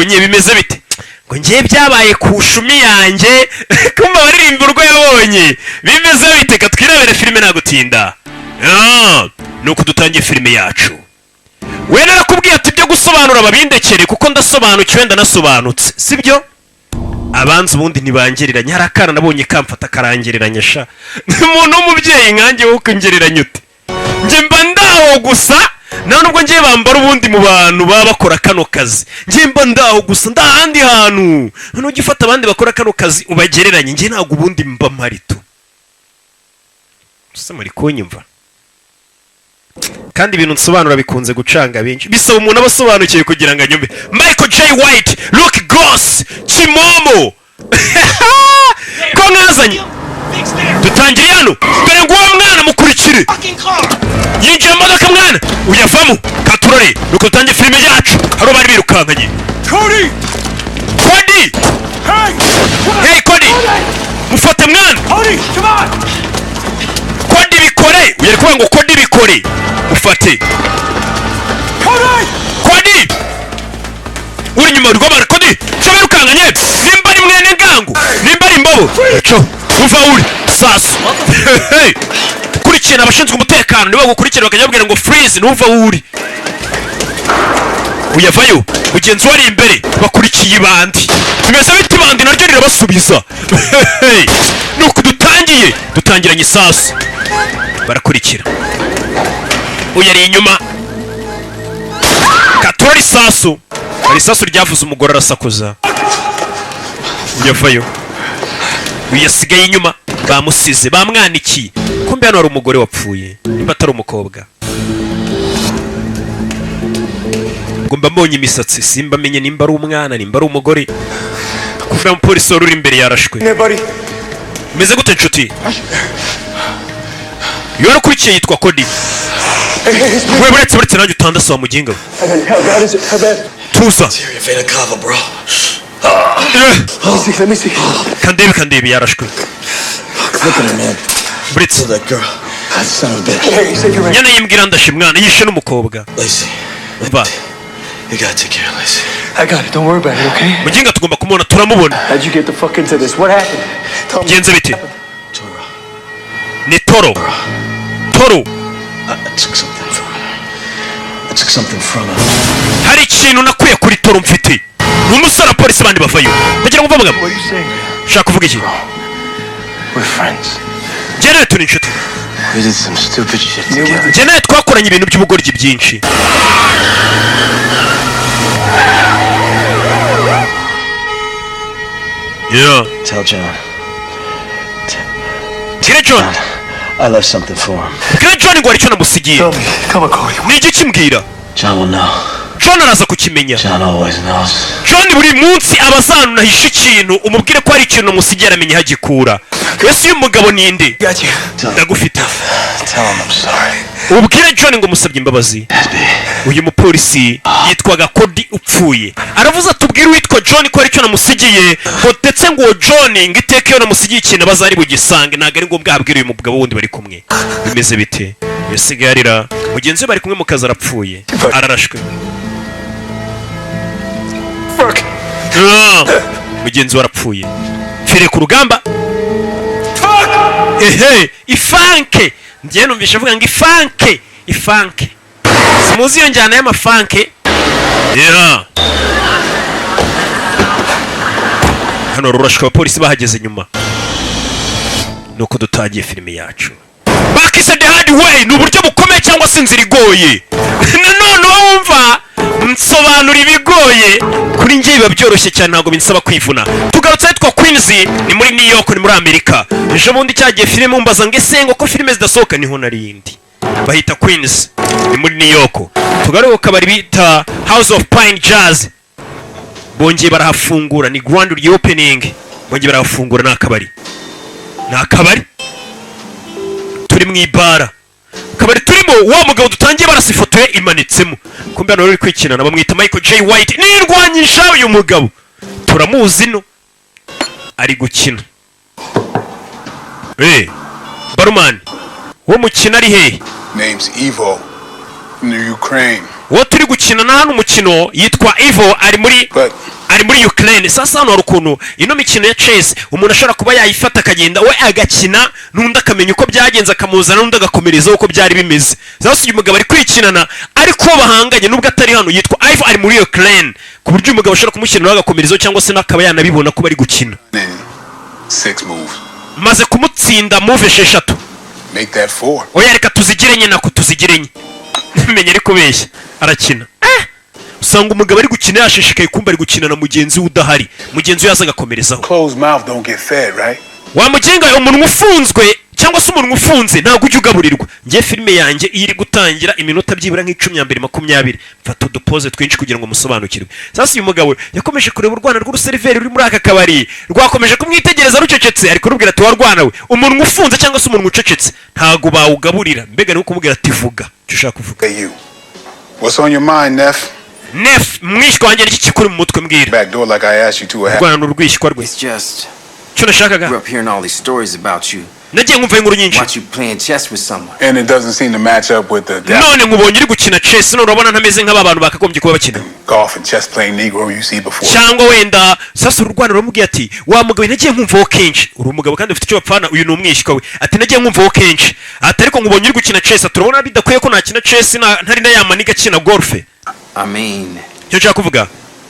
Yabonye bimeze bite? Ngo ngiye byabaye ku shumi yanjye. Kumva baririmba urwo yabonye bimeze bite? Ka twirebere filime nagutinda. Ah, nuko dutangiye filime yacu. We narakubwiye ati ibyo gusobanura babindekere, kuko ndasobanukiwe, ndanasobanutse, sibyo? Abanza ubundi ntibangereranya. Hari akana nabonye kamfata karangereranya sha. Umuntu w'umubyeyi nkanjye, wowe ukongereranya ute? Njye mba ndaho gusa, nta nubwo ngiye bambara ubundi mu bantu baba bakora kano kazi. Njye mba ndaho gusa, nda ahandi hantu. Nujya ufata abandi bakora kano kazi ubagereranye, njye ntabwo ubundi mba mpari tu. Ese muri kunyumva? Kandi ibintu nsobanura bikunze gucanga benshi, bisaba umuntu aba asobanukiwe kugira ngo anyumve. Michael J White, Luke Goss, Kimomo ko mwazanye. Dutangiriye hano. Dore ngo uwo mwana mukurikire yinjiye mu modoka, mwana uyavamo katurore. Nuko dutangiye filime yacu. Hari bari birukankanye. Cody! Cody! Hey! Hey Cody, mufate mwana. Cody, come on! Cody bikore, uyu ari kuvuga ngo Cody bikore, mufate. Cody! Cody uri inyuma rw'abantu. Cody cyo birukankanye, nimba ari mwene ngango, nimba ari imbobo, cyo uva uri sasu. Hey! Kurikirana abashinzwe umutekano, nibo bagukurikira bakajya babwira ngo freeze, ntuva uri. Uyavayo, mugenzi we ari imbere, bakurikiye ibandi. Bimeze bite? Ibandi naryo rirabasubiza. Hey! Nuko dutangiye, dutangiranye isasu, barakurikira. Uyu ari inyuma, katora isasu. Hari isasu ryavuze, umugore arasakuza. Uyavayo, uyu yasigaye inyuma, bamusize bamwanikiye. Kumbe hano hari umugore wapfuye, nimba atari umukobwa. Ubwo mba mbonye imisatsi, simba menye nimba ari umwana, nimba ari umugore. Kuva umupolisi wari uri imbere yarashwe. There, buddy. Meze gute nshuti? Iyo warakurikiye yitwa Cody. We buretse, buretse nanjye utandase wa muginga we. How bad is it? How bad? Tuza. Your vena cava, bro. Eh, Let me see. Let me see. Kandebe, kandebe, yarashwe. Look at her, man. Buretse. Kill that girl. That son of a bitch. Hey, save your man. Nyana yimbwira ndashe mwana, yishe n'umukobwa. Lacey. Mva. You gotta take care of Lacey. I got it. Don't worry about it, okay? Muginga, tugomba kumubona, turamubona. How'd you get the fuck into this? What happened? Tell me. Bigenze bite? Toro. Ni Toro, Toro. I took something from her. I took something from her. Hari ikintu nakuye kuri Toro mfite. Ni umusore, abapolisi bandi bavayo. Ndagira ngo mve amagambo. What are you saying, man? Ushaka kuvuga iki? We're friends. Njye nawe turi inshuti. We did some stupid shit together. Njye nawe twakoranye ibintu by'ubugoryi byinshi. Yeah. Tell John. Bwire John. I left something for him. Bwire John ngo hari icyo namusigiye. Tell me. Come on, Cody. Ni iki? Kimbwira. John will know. John araza kukimenya. John always knows. John buri munsi aba azanunahisha ikintu. Umubwire ko hari ikintu namusigiye, aramenya aho agikura. Ese uyu mugabo ni nde? Got you. Ndagufite. Tell him I'm sorry. Ubwire John ngo musabye imbabazi. Uyu mupolisi yitwaga Cody upfuye, aravuze atubwire uwitwa John ko hari icyo namusigiye, ngo ndetse ngo uwo John ngo iteka iyo namusigiye ikintu aba azari bugisange. Ntabwo ari ngombwa ahabwire uyu mugabo wundi bari kumwe. Bimeze bite? Yasigaye arira. Mugenzi we bari kumwe mu kazi arapfuye, ararashwe. Fuck. Ah, mugenzi we arapfuye, pfire ku rugamba. Ehe, ifanke. Njyewe numvishe avuga ngo ifanke, ifanke. Simuzi iyo njyana y'amafanke. Yeah. Hano rurashwe, abapolisi bahageze nyuma. Nuko dutangiye filime yacu, bakise The Hard Way, ni uburyo bukomeye cyangwa se inzira igoye. Nanone uba wumva nsobanura ibigoye, kuri njye biba byoroshye cyane, ntabwo binsaba kwivuna. Tugarutse ahitwa Queens, ni muri New York, ni muri Amerika. Ejo bundi cyagiye filime mumbaza ngo ese ngo ko filime zidasohoka, niho narindi. Bahita Queens, ni muri New York. Tugaruke ku kabari bita House of Pine Jazz. Bongeye barahafungura, ni grand reopening, bongeye barahafungura. Ni akabari, ni akabari turi mu ibara. Akabari turimo, wa mugabo dutangiye barasa ifoto ye imanitsemo. Kumbe hano uri kwikinana bamwita Michael J White, nirwanyisha. Uyu mugabo turamuzi, no ari gukina. Eh, barumani uwo mukino ari hehe? Name's Evo from the Ukraine. Uwo turi gukina na hano umukino yitwa Ivo, ari muri But Ari muri Ukraine. Sasa hano hari ukuntu ino mikino ya chess umuntu ashobora kuba yayifata akagenda we agakina, n'undi akamenya uko byagenze, akamuzana n'undi agakomerezaho uko byari bimeze. Sasa uyu mugabo ari kwikinana, ariko uwo bahanganye, nubwo atari hano, yitwa Ivo, ari muri Ukraine, ku buryo uyu mugabo ashobora kumushyiriraho agakomerezaho, cyangwa se n'akaba yanabibona ko bari gukina. In six moves. Maze kumutsinda move 6. Make that four. Oya, reka tuzigire enye, nako tuzigire enye. Menya ari kubeshya, arakina. Usanga umugabo ari gukina yashishikaye, kumva ari gukina na mugenzi we udahari, mugenzi we yaza agakomerezaho. Closed mouth don't get fed, right? Wamugenga, umunwa ufunzwe cyangwa se umunwa ufunze ntabwo ujya ugaburirwa. Njye filime yanjye iyo iri gutangira, iminota byibura nk'10 ya mbere, 20, mfata udupoze twinshi kugira ngo musobanukirwe. Sasa uyu mugabo yakomeje kureba urwana rw'uruseriveri ruri muri aka kabari, rwakomeje kumwitegereza rucecetse. Ari kurubwira ati: "Warwana we, umunwa ufunze cyangwa se umunwa ucecetse ntabwo bawugaburira." Mbega ni kumubwira ati: "Vuga icyo ushaka kuvuga." Hey, you. What's on your mind, Neff? Neff, mwishywa wanjye, niki kikuri mu mutwe? Mbwira. Back door like I asked you to. Urwana ni urwishywa rwe. It's just, Icyo nashakaga, grew up hearing all these stories about you. nagiye nkumva inkuru nyinshi. Watch you playing chess with someone. And it doesn't seem to match up with the None nkubonye uri gukina chess, none urabona ntameze nk'aba bantu bakagombye kuba bakina golf and chess playing Negro you see before. Cyangwa wenda sasa uru rwana ruramubwiye ati: "Wa mugabo, nagiye nkumvaho kenshi uri umugabo kandi ufite icyo bapfana." Uyu ni umwishywa we. Ati: "Nagiye nkumvaho kenshi." Ati: "Ariko nkubonye uri gukina chess." Ati: "Urabona bidakwiye ko nakina chess ntari na ya maniga akina golf." I mean, Icyo nshaka kuvuga,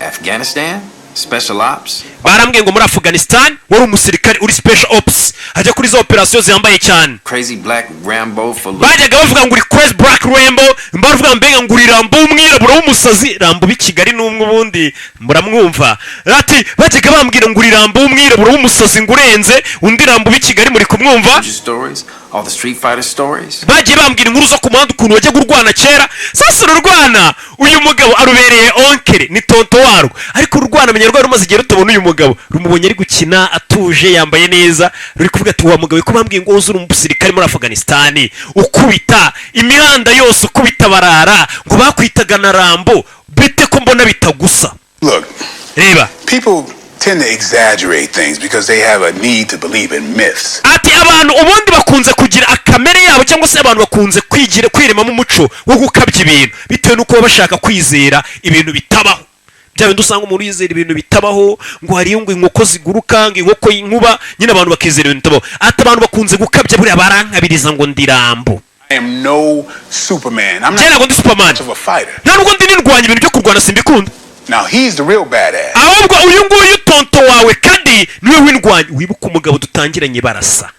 Afghanistan? Special ops? barambwiye ngo muri Afghanistan wari umusirikare uri special ops, ajya kuri za operasiyo zihambaye cyane. Crazy Black Rambo for look. Bajyaga bavuga ngo uri crazy black Rambo, baravuga mbega ngo uri Rambo w'umwirabura w'umusazi. Rambo b'i Kigali n'umwe ubundi muramwumva. Ati: "Bajyaga bambwira ngo uri Rambo w'umwirabura w'umusazi, ngo urenze undi Rambo b'i Kigali." Muri kumwumva? Stories? All the Street Fighter stories? Bagiye bambwira inkuru zo ku muhanda, ukuntu wajyaga urwana kera. Sasa ururwana uyu mugabo arubereye oncle, ni tonto warwo. Ariko ururwana menya rwari rumaze igihe rutabona uyu mugabo, rumubonye ari gukina atuje, yambaye neza, ruri kuvuga ati: "Wa mugabo, ko bambwiye ngo uzi uri umusirikare muri Afghanistan, ukubita imihanda yose, ukubita barara, ngo bakwitaga na Rambo, bite ko mbona bitagusa?" Look, Reba, people tend to exaggerate things because they have a need to believe in myths. Ati: "Abantu ubundi bakunze kugira akamere yabo, cyangwa se abantu bakunze kwigira kwiremamo umuco wo gukabya ibintu bitewe n'uko baba bashaka kwizera ibintu bitabaho." Bya bindi usanga umuntu yizera ibintu bitabaho, ngo hariyo ngo inkoko ziguruka, ngo inkoko y'inkuba nyine, abantu bakizera ibintu bitabaho. Ati: "Abantu bakunze gukabya, buriya barankabiriza ngo ndi Rambo." I am no Superman. I'm Njye not ntabwo ndi Superman. much of a fighter. Nta nubwo ndi nirwanya, ibintu byo kurwana simbikunda. Now he's the real badass. Ahubwo uyu nguyu tonto wawe kandi niwe w'indwanyi. Wibuke umugabo dutangiranye barasa,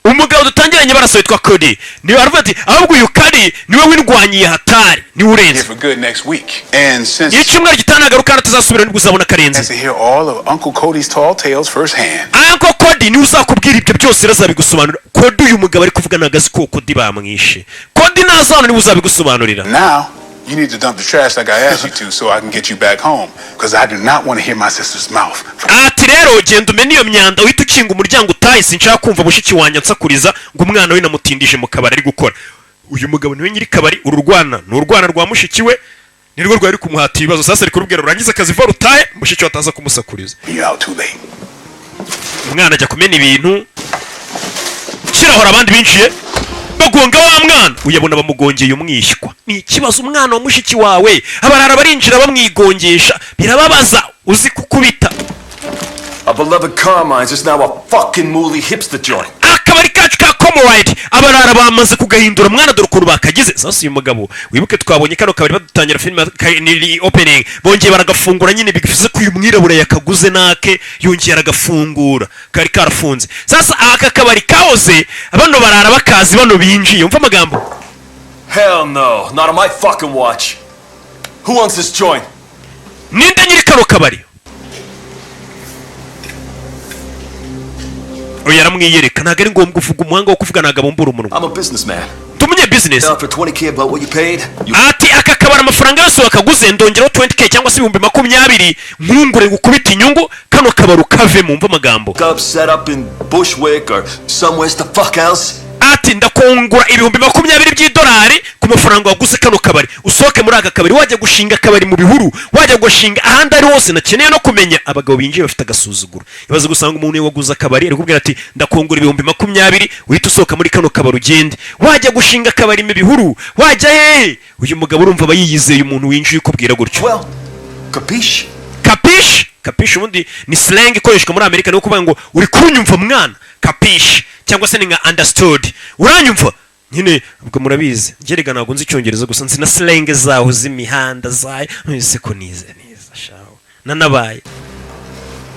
umugabo dutangiranye barasa witwa Cody, niwe aravuga ati: "Ahubwo uyu Kadi niwe w'indwanyi ya hatari, niwe urenze." Here for good next week. And since Iyo icyumweru gitaha nagaruka hano tuzasubira, nibwo uzabona karenze. to hear all of Uncle Cody's tall tales firsthand. Uncle Cody niwe uzakubwira ibyo byose, rero azabigusobanurira. Cody uyu mugabo ari kuvuga ntabwo azi ko Cody bamwishe. Cody naza hano niwe uzabigusobanurira. Now, you need to dump the trash like I asked you to so I can get you back home. Because I do not want to hear my sister's mouth. Ati: "Rero genda umene iyo myanda, uhite ukinga umuryango utahe. Sinshaka kumva mushiki wanjye ansakuriza ngo umwana we namutindije mu kabari ari gukora." Uyu mugabo niwe nyiri kabari. Uru rwana ni urwana rwa mushiki we, nirwo rwari kumuhata ibibazo. Sasa ari kurubwira rurangize akazi vuba rutahe, mushiki we ataza kumusakuriza. You're out too late. Umwana ajya kumena ibintu kirahora, abandi binjiye bagonga wa mwana. Uyabona bamugongeye umwishywa, ni ikibazo. Umwana wa mushiki wawe, abarara barinjira bamwigongesha, birababaza, uzi kukubita. Our beloved Carmine's is now a fucking mooly hipster joint. Akabari kacu ka Comoride abarara bamaze kugahindura mwana, dore ukuntu bakagize. Sasa uyu mugabo, wibuke twabonye kano kabari badutangira filime, ni opening, bongeye baragafungura nyine, bivuze ko uyu mwirabura yakaguze nake, yongeye aragafungura, kari karafunze. Sasa aka kabari kahoze bano barara bakazi, bano binjiye, umva amagambo. Hell no, not on my fucking watch. Who owns this joint? Ninde nyiri kano kabari? Oya, aramwiyereka, ntabwo ari ngombwa uvuga, umuhanga wo kuvuga ntabwo abumbura umunwa. I'm a businessman. Tumenye business. Down for 20K about what you paid? You Ati: "Aka kabari amafaranga yose wakaguze ndongeraho 20K cyangwa se 20,000, nkungure gukubita inyungu, kano kabari ukavemo." Umva amagambo. up set up in Bushwick or somewhere the fuck else? Ati: "Ndakungura 20,000 by'idolari ku mafaranga waguze kano kabari, usohoke muri aka kabari, wajya gushinga akabari mu bihuru, wajya gushinga ahandi ari hose nakeneye no kumenya." Abagabo binjiye bafite agasuzuguro. Ibaze gusanga umuntu waguze akabari ari kubwira ati: "Ndakungura 20,000, uhita usohoka muri kano kabari ugende, wajya gushinga akabari mu bihuru, wajya hehe." Uyu mugabo urumva aba yiyizeye, umuntu winjiye ukubwira gutyo. Well, capiche? Capisce? Capisce ubundi ni slang ikoreshwa muri Amerika, ni ukuvuga ngo uri kunyumva mwana. Capisce cyangwa se ni nka understood, uranyumva nyine. Ubwo murabizi, njye ntabwo nzi Icyongereza gusa, nzi na slang zaho z'imihanda zayo. Ese ko nize neza shaho nanabaye.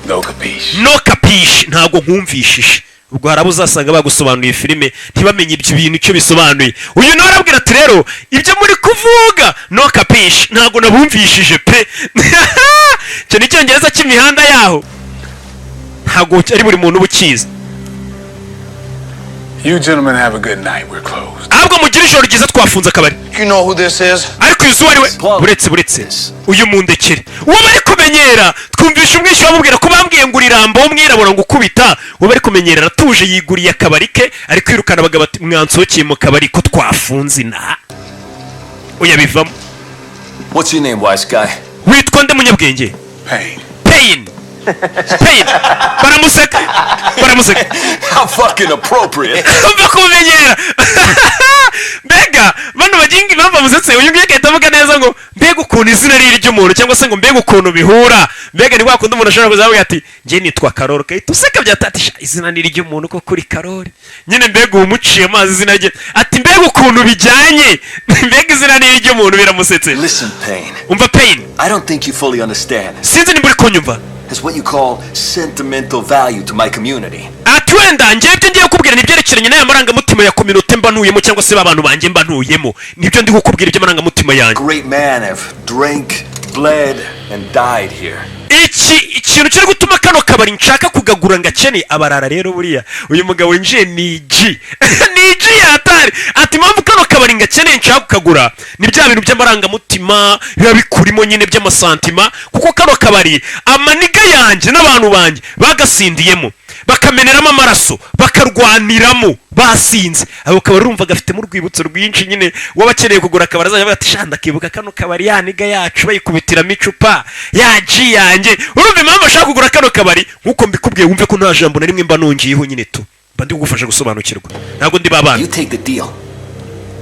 No capiche. No capisce, ntabwo nkumvishije. Ubwo hari abo uzasanga bagusobanuriye filime ntibamenye ibyo bintu icyo bisobanuye. Uyu nawe arabwira ati: "Rero ibyo muri kuvuga, no capisce, ntabwo nabumvishije pe." Icyo ni Icyongereza cy'imihanda yaho, ntabwo ari buri muntu uba ukizi. You gentlemen have a good night. We're closed. Ahubwo mugire ijoro ryiza, twafunze akabari. You know who this is? Ariko uyu uwo ari we? Buretse, buretse, uyu mundekere, uwo bari kumenyera. Twumvisha umwishywa bamubwira ko bambwiye ngo urirambo w'umwirabura ngo ukubita. Uwo bari kumenyera aratuje, yiguriye akabari ke, ari kwirukana abagabo ati: "Mwansohokeye mu kabari ko twafunze inaha." Oya, bivamo. What's your name, wise guy? Witwa nde, munyabwenge? Pain. Pain, Pain. Baramuseka, baramuseka. How fucking appropriate. Umva kumenyera. Mbega bano baginga, impamvu bamusetse, uyu nguyu agahita avuga neza ngo mbega ukuntu izina ari iry'umuntu, cyangwa se ngo mbega ukuntu bihura. Mbega ni kwa kundi umuntu ashobora kuzavuga ati: "Njye nitwa Karori," ugahita useka byatatisha izina ni iry'umuntu ko kuri Karori nyine. Mbega ubu umuciye amazi izina rye, ati: "Mbega ukuntu bijyanye, mbega izina ni iry'umuntu." Biramusetse. Listen, Payne. Umva, Payne. I don't think you fully understand. Sinzi nimba uri kunyumva. Has what you call sentimental value to my community. Ati: "Wenda njyewe ibyo ngiye kukubwira ni ibyerekeranye n'aya marangamutima ya communauté mba ntuyemo, cyangwa se b'abantu banjye mba ntuyemo. Nibyo ndi kukubwira iby'amarangamutima yanjye." Great man have drank, bled, and died here. Iki ikintu kiri gutuma kano kabari nshaka kugagura ngakene abarara. Rero buriya uyu mugabo winjiye ni G, ni G yatari. Ati: "Impamvu kano kabari ngakeneye, nshaka kukagura, ni bya bintu by'amarangamutima biba bikurimo nyine, by'amasentiments, kuko kano kabari amanigga yanjye n'abantu banjye bagasindiyemo, bakameneramo amaraso, bakarwaniramo basinze. Ako kabari urumva gafitemo urwibutso rwinshi nyine." Waba akeneye kugura akabari azajya avuga ati: "Sha, ndakibuka kano kabari, ya nigga yacu bayikubitiramo icupa, ya G yanjye." Urumva impamvu ashaka kugura kano kabari? Nk'uko mbikubwiye, wumve ko nta jambo na rimwe mba nongeyeho nyine tu, mba ndi kugufasha gusobanukirwa, ntabwo ndi babana. You take the deal.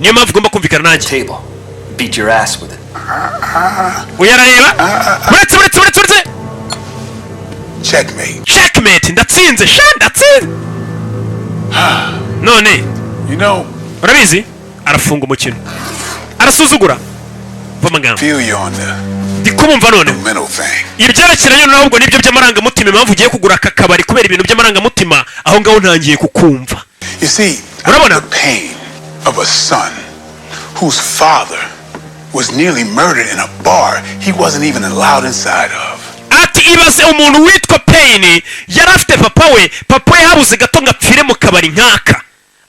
Niyo mpamvu ugomba kumvikana nanjye. Table. Beat your ass with it. Uyu arareba. Uretse, uretse, uretse, uretse. Checkmate. Checkmate, ndatsinze sha, ndatsinze none. You know, Urabizi, arafunga umukino, arasuzugura. Va amagambo. feel you on the Ndi kubumva none. mental thing. Ibyerekeranye n'ahubwo nibyo by'amarangamutima, impamvu ugiye kugura aka kabari kubera ibintu by'amarangamutima, aho ngaho ntangiye kukumva. You see, Urabona? the pain of a son whose father was nearly murdered in a bar he wasn't even allowed inside of. Ati: "Ibaze umuntu witwa Payne yari afite papa we, papa we habuze gato ngo apfire mu kabari nk'aka,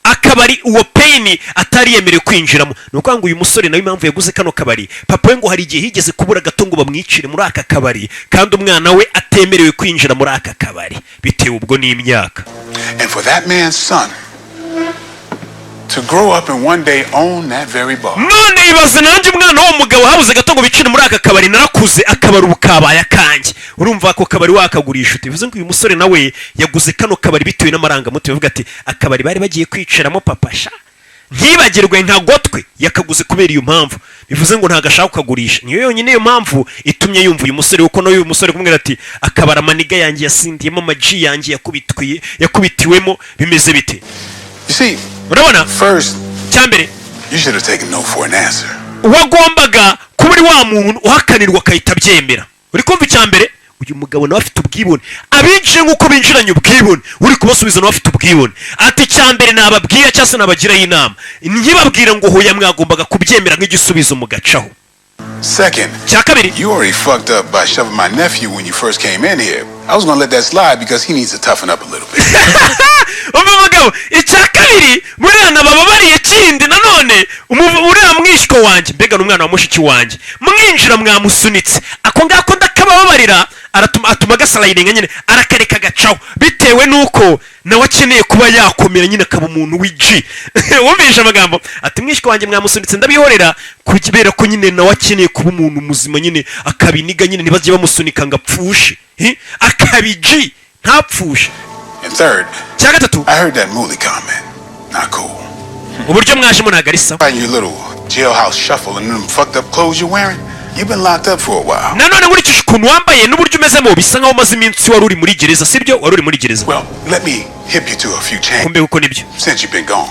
akabari uwo Payne atari yemerewe kwinjiramo." Ni ukuvuga ngo uyu musore nawe impamvu yaguze kano kabari, papa we ngo hari igihe higeze kubura gato ngo bamwicire muri aka kabari, kandi umwana we atemerewe kwinjira muri aka kabari bitewe ubwo n'imyaka. And for that man's son to grow up and one day own that very bar. None ibaze nanjye umwana w'uwo mugabo habuze gato ngo bicire muri aka kabari, narakuze, akabari ubu kabaye akanjye. Urumva ako kabari wakagurisha ute? Bivuze ngo uyu musore nawe yaguze kano kabari bitewe n'amarangamutima, avuga ati: "Akabari bari bagiye kwicaramo papa sha, ntibagirwe nka gotwe." Yakaguze kubera iyo mpamvu, bivuze ngo ntabwo ashaka kukagurisha. Niyo yonyine iyo mpamvu itumye yumva uyu musore, kuko n'uyu musore kumubwira ati: "Akabari amanigga yanjye yasindiyemo, amaji yanjye yakubitwiye, yakubitiwemo," bimeze bite? You see, Urabona, first, cyambere, you should have taken no for an answer. wagombaga kuba uri wa muntu uhakanirwa akahita abyemera. Uri kumva? Icya mbere, uyu mugabo nawe afite ubwibone. Abinjiye nk'uko binjiranye ubwibone, uri kubasubiza nawe afite ubwibone. Ati: "Icya mbere nababwira cyangwa se nabagiraho inama, nkibabwira ngo hoya, mwagombaga kubyemera nk'igisubizo mugacaho." Second, Cya kabiri, you already fucked up by shoving my nephew when you first came in here. I was gonna let that slide because he needs to toughen up a little bit. Umva mugabo, icya kabiri, buriya nabababariye. Kindi nanone, uriya mwishywa wanjye, mbega ni umwana wa mushiki wanjye, mwinjira mwamusunitse. Ako ngako ndakabababarira, aratuma atuma agaslidinga nyine, arakareka agacaho, bitewe n'uko nawe akeneye kuba yakomera nyine, akaba umuntu w'G. Wumvishe amagambo? Ati: "Mwishywa wanjye mwamusunitse, ndabihorera kubera ko nyine nawe akeneye kuba umuntu muzima nyine, akabiniga nyine, ntibajye bamusunika ngo apfushe." Akaba G, ntapfushe. And third, Cya gatatu, I heard that Mooly comment. Not cool. uburyo mwajemo ntabwo ari sawa. Find your little jailhouse shuffle and them fucked up clothes you're wearing. You've been locked up for a while. Nanone nkurikije ukuntu wambaye n'uburyo umezemo, bisa nkaho umaze iminsi wari uri muri gereza, sibyo? Wari uri muri gereza. Well, let me hip you to a few changes Kumbe kuko nibyo. since you've been gone.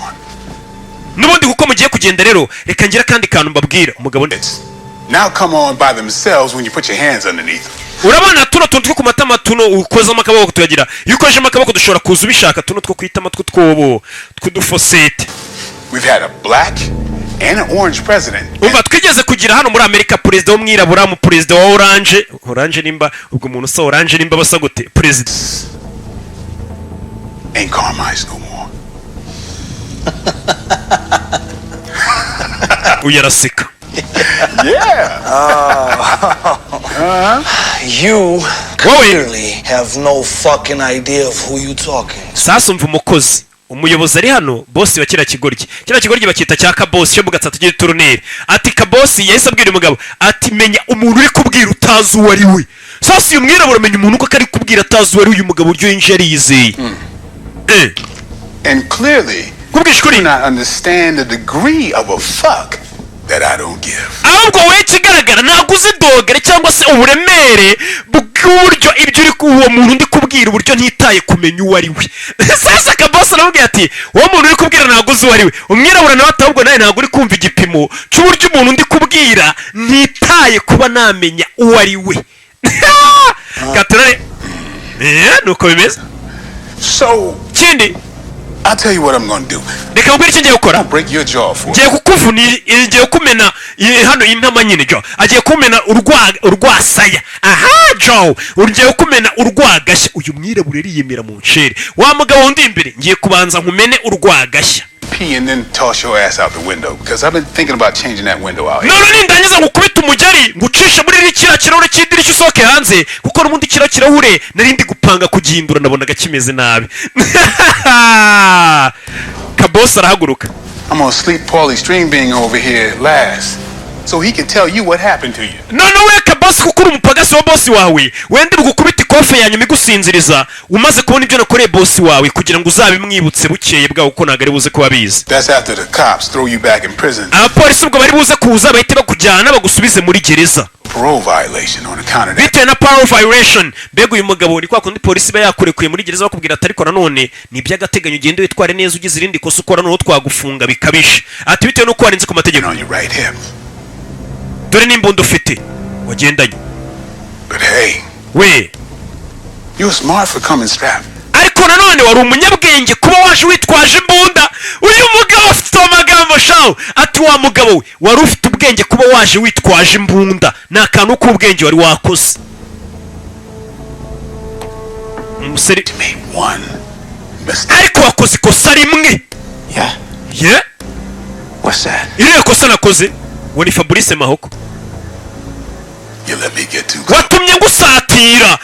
N'ubundi kuko mugiye kugenda rero, reka ngira akandi kantu mbabwira umugabo. It's now come on by themselves when you put your hands underneath them. Urabona tuno tuntu two ku matama, tuno ukozamo akaboko tuyagira, iyo ukozemo akaboko dushobora kuza ubishaka, tuno two kwitama tw'utwobo tw'udufosete. We've had a black and an orange president. Umva, twigeze kugira hano muri Amerika perezida w'umwirabura, mu perezida wa orange. Orange nimba ubwo umuntu usa orange nimba basa gute perezida? Ain't Carmine's no more. Uyu araseka. Yeah. You Wowe clearly have no fucking idea of who you talking. Sasa umva, umukozi, umuyobozi ari hano, bosi wa kiriya kigoryi, kiriya kigoryi bacyita cya kabosi cyo mu Gatsata cy'uturuneri. Ati kabosi yahise abwira umugabo ati: "Menya umuntu uri kubwira utazi uwo ari we." Sasa uyu mwirabura amenya umuntu uko ari kubwira atazi uwo ari we. Uyu mugabo uburyo yinjiye yariyizeye. And clearly, Kubwisha ukuri, do not understand the degree of a fuck that I don't give. Ahubwo wowe ikigaragara ntabwo uzi degré cyangwa se uburemere bw'uburyo ibyo uri uwo muntu ndi kubwira, uburyo ntitaye kumenya uwo ari we. Sasa kabosi aramubwira ati: "Uwo muntu uri kubwira ntabwo uzi uwo ari we." Umwirabura nawe ati: "Ahubwo nawe ntabwo uri kumva igipimo cy'uburyo umuntu ndi kubwira ntitaye kuba namenya uwo ari we." Katurare, nuko bimeze. So, Ikindi, I'll tell you what I'm gonna do. reka nkubwire icyo ngiye gukora. I'll break your jaw for Ngiye kukuvuna, ngiye kumena hano intama nyine jo, agiye kumena urwasaya. Aha jo, ngiye kumena urwagashya. Uyu mwirabura ariyemera mu ncere. Wa mugabo wundi imbere, ngiye kubanza nkumene urwagashya. Pee and then toss your ass out the window because I've been thinking about changing that window out here. None nindangiza ngukubite umugeri, ngucishe muri kiriya kirahure cy'idirishya, usohoke hanze, kuko n'ubundi kiriya kirahure nari ndi gupanga kugihindura, nabonaga kimeze nabi. Kabosi arahaguruka. I'm gonna sleep Paulie Stringbean over here last so he can tell you what happened to you. None we kabosi, kuko uri umupagasi wa bosi wawe, wenda bugukubita ikofe ya nyuma igusinziriza umaze kubona ibyo nakoreye bosi wawe, kugira ngo uzabimwibutse bukeye bwawe, kuko ntabwo ari buze kuba abizi. That's after the cops throw you back in prison. Abapolisi ubwo bari buze kuza bahite bakujyana bagusubize muri gereza. Parole violation on account of that. Bitewe na parole violation. Mbega uyu mugabo ni kwa kundi polisi iba yakurekuye muri gereza, bakubwira ati: "Ariko nanone ni iby'agateganyo, ugende witware neza, ugize irindi kosa ukora noneho twagufunga bikabije." Ati bitewe n'uko warenze ku mategeko. On your right hip. Dore n'imbunda ufite wagendanye. But hey, We you were smart for coming strapped. Ariko nanone wari umunyabwenge kuba waje witwaje imbunda. Uyu mugabo afite amagambo shawu. Ati: "Wa mugabo we, wari ufite ubwenge kuba waje witwaje imbunda, ni akantu k'ubwenge wari wakoze." Umusore You made one mistake. Ariko wakoze ikosa rimwe. Yeah. Ye. What's that? Iriya kosa nakoze ngo ni Fabrice Mahoko. You let me get too close. Watumye ngusatira.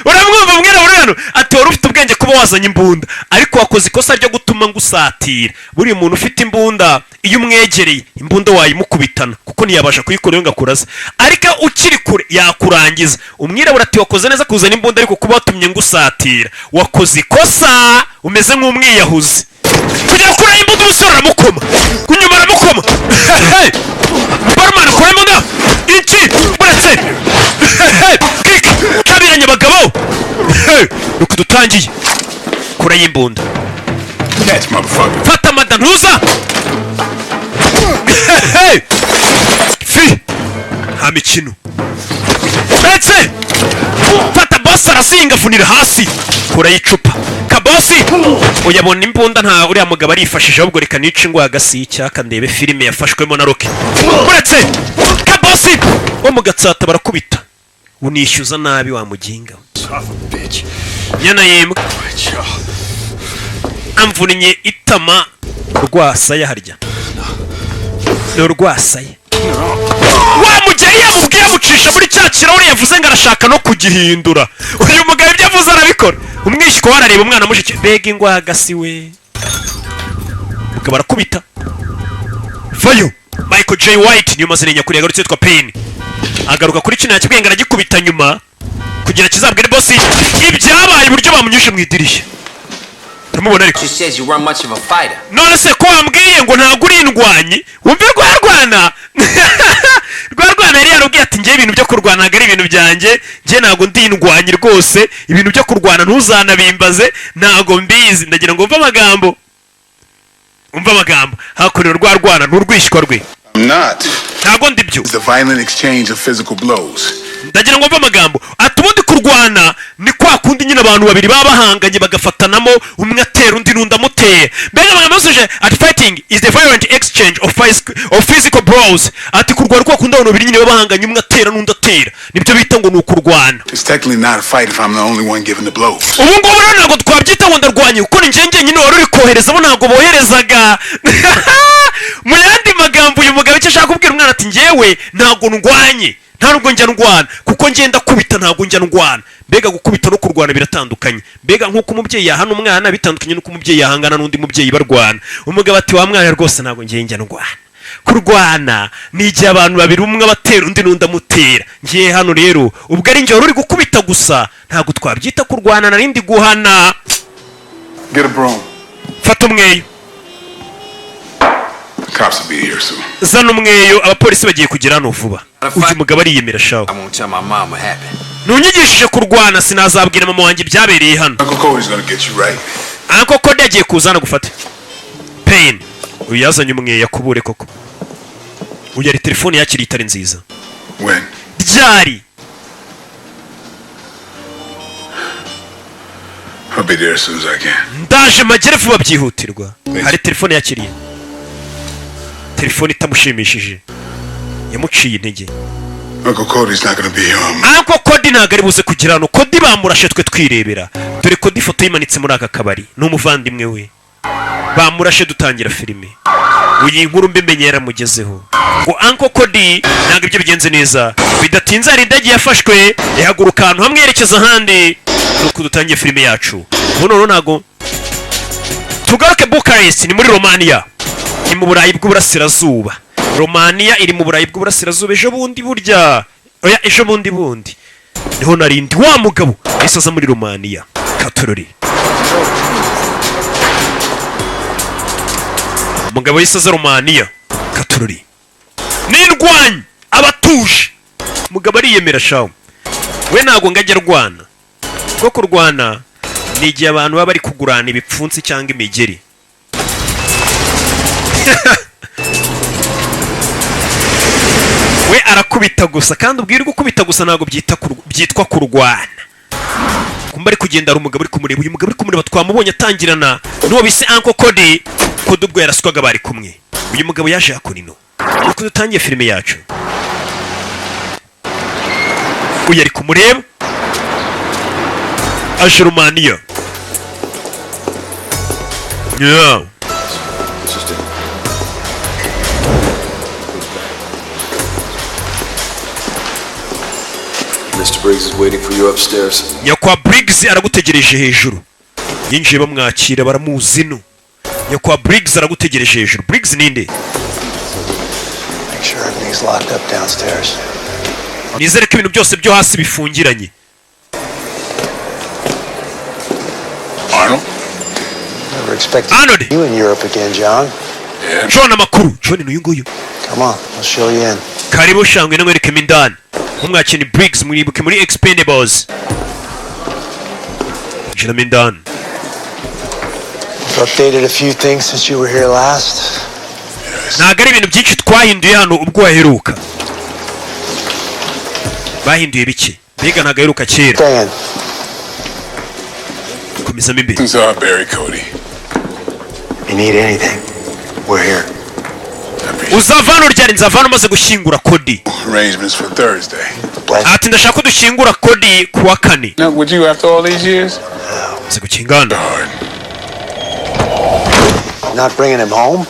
Uramwumva mwirabura hano ati: "Wari ufite ubwenge kuba wazanye imbunda, ariko wakoze ikosa ryo gutuma ngusatira." Buriya umuntu ufite imbunda, iyo umwegereye imbunda wayimukubitana, kuko ntiyabasha kuyikora ngo akuraze, ariko ukiri kure yakurangiza. Umwirabura ati: "Wakoze neza kuzana imbunda, ariko kuba watumye ngusatira wakoze ikosa, umeze nk'umwiyahuzi." Kujya gukuraho imbunda, umusore aramukoma kunyuma, aramukoma. Barman, kura imbunda iki buretse kik kabiranye abagabo. Nuko dutangiye kura y'imbunda. Catch, motherfucker. Fata mada ntuza fi, nta mikino ndetse fata. Bosi arazinga, avunira hasi, kura y'icupa. Kabosi uyabona imbunda nta uriya mugabo arifashije, ahubwo reka nice ingwa hagasi y'icyaka ndebe filime yafashwemo na Rocky. Uretse kabosi wo mu Gatsata barakubita, unishyuza nabi wa muginga we. Son of a bitch. Nyana y'imbwa amvunnye itama. Rwasaya harya ni urwasaya. Wa mugeri yamubwiye amucisha muri cya kirahure yavuze ngo arashaka no kugihindura. Uyu mugabo ibyo avuze arabikora. Umwishywa we arareba umwana mushiki, mbega ingwagasi we. Mugabo arakubita vayo. Michael J White niyo mazina nyakuri yagarutse yitwa Payne, agaruka kuri kino yakibwiye ngo aragikubita nyuma kugira kizabwire bosi ibyabaye, uburyo bamunyuje mu idirishya. Uramubona ariko. She says you weren't much of a fighter. None se ko wambwiye ngo ntabwo uri indwanyi? Wumve rwarwana rwarwana yari yarubwiye ati: "Njye ibintu byo kurwana ntabwo ari ibintu byanjye, njye ntabwo ndi indwanyi rwose, ibintu byo kurwana ntuzanabimbaze, ntabwo mbizi." Ndagira ngo wumve amagambo, umve amagambo hakorewe rwarwana nturwishywa rwe. I'm not. Ntabwo ndi byo. It's the violent exchange of physical blows. Ndagira ngo mve amagambo ati: "Ubundi kurwana ni kwa kundi nyine abantu babiri baba bahanganye, bagafatanamo, umwe atera undi n'undi amutera." Mbega amagambo yasuje ati: "Fighting is the violent exchange of physical blows." Ati: "Kurwana kwa kundi abantu babiri nyine baba bahanganye, umwe atera n'undi atera, nibyo bita ngo ni ukurwana." It's technically not a fight if I'm the only one giving the blows. Ubu ngubu rero ntabwo twabyita ngo ndarwanye, kuko ni njye njyenyine wari uri kohereza, bo ntabwo boherezaga. Mu yandi magambo, uyu mugabo icyo ashaka kubwira umwana ati: "Njyewe ntabwo ndwanye, nta nubwo njya ndwana, kuko ngenda kubita, ntabwo njya ndwana." Mbega gukubita no kurwana biratandukanye. Mbega nk'uko umubyeyi yahana umwana bitandukanye n'uko umubyeyi yahangana n'undi mubyeyi barwana. Umugabo ati: "Wa mwana, rwose ntabwo ngiye njya ndwana. Kurwana ni igihe abantu babiri, umwe abatera undi n'undi amutera. Ngiye hano rero, ubwo ari njye wari uri gukubita gusa, ntabwo twabyita kurwana, narindi guhana." Get a broom. Fata umweyo. The cops will be here soon. Zana umweyo, abapolisi bagiye kugera hano vuba. Uyu mugabo ariyemera shawe. I won't tell my mom what happened. Ntunyigishije kurwana, sinazabwira mama wanjye ibyabereye hano. Uncle Cody's gonna get you right. Uncle Cody agiye kuza hano gufate Payne. Uyu yazanye umweyo akubure koko. Uyu yari telefone yakiriye itari nziza. When? Ryari? I'll be there as soon as I can. Ndaje magere vuba byihutirwa. Hari telefone yakiriye, telefone itamushimishije, yamuciye intege. Uncle Cody's not gonna be here on Uncle Cody ntabwo ari buze kugira hano. Cody bamurashe twe twirebera. Dore Cody, ifoto yimanitse muri aka kabari, ni umuvandimwe we bamurashe dutangira filime. Uyu inkuru mbimenye yaramugezeho ngo Uncle Cody ntabwo ibyo bigenze neza. Bidatinze hari indege yafashwe, ihaguruka ahantu hamwe yerekeza ahandi. Nuko dutangiye filime yacu ubu noneho ntabwo tugaruke Bucharest, ni muri Romania, ni mu Burayi bw'Uburasirazuba. Romania iri mu Burayi bw'Uburasirazuba. Ejo bundi burya, oya, ejo bundi bundi niho narindi. Wa mugabo yahise aza muri Romania katorori. Umugabo yahise aza Romania katorori n'indwanyi abatuje. Umugabo ariyemera shawo, we ntabwo ngo ajya arwana, kuko kurwana ni igihe abantu baba bari kugurana ibipfunsi cyangwa imigeri. We arakubita gusa, kandi ubwira gukubita gusa ntabwo byitwa kurwana. Kumba ari kugenda, hari umugabo uri kumureba. Uyu mugabo uri kumureba twamubonye atangirana n'uwo bise Uncle Cody. Cody ubwo yaraswaga bari kumwe. Uyu mugabo yaje hakuno nuko dutangiye filime yacu. Uyu ari kumureba, aje Romaniya, yeah. It's just a Mr. Briggs is waiting for you upstairs. Nyakwa Briggs aragutegereje hejuru. Yinjiye bamwakira, baramuzi no nyakwa Briggs aragutegereje hejuru. Briggs ninde? Make sure everything's locked up downstairs. Nizere ko ibintu byose byo hasi bifungiranye. Arnold? Never expected Arnold. you in Europe again, John. Yeah. John, amakuru John ni uyu nguyu. Come on, I'll show you in. Karibu shangwe, namwerekemo indani. Nkumwakira ni Briggs, mwibuke muri Expendables. Jinamo indani. We've updated a few things since you were here last. Ntabwo ari ibintu byinshi twahinduye hano ubwo waheruka, bahinduye bike. Mbega ntabwo aheruka kera. Dan, Komezamo imbere. Since I bury Cody. if you need anything, we're here. I appreciate Uzava hano ryari? Nzava hano umaze gushyingura Cody. arrangements for Thursday. Bless. Ati: "Ndashaka ko dushyingura Cody ku wa kane." Now, would you after all these years? Maze gukingana. Hard. Not bringing him home?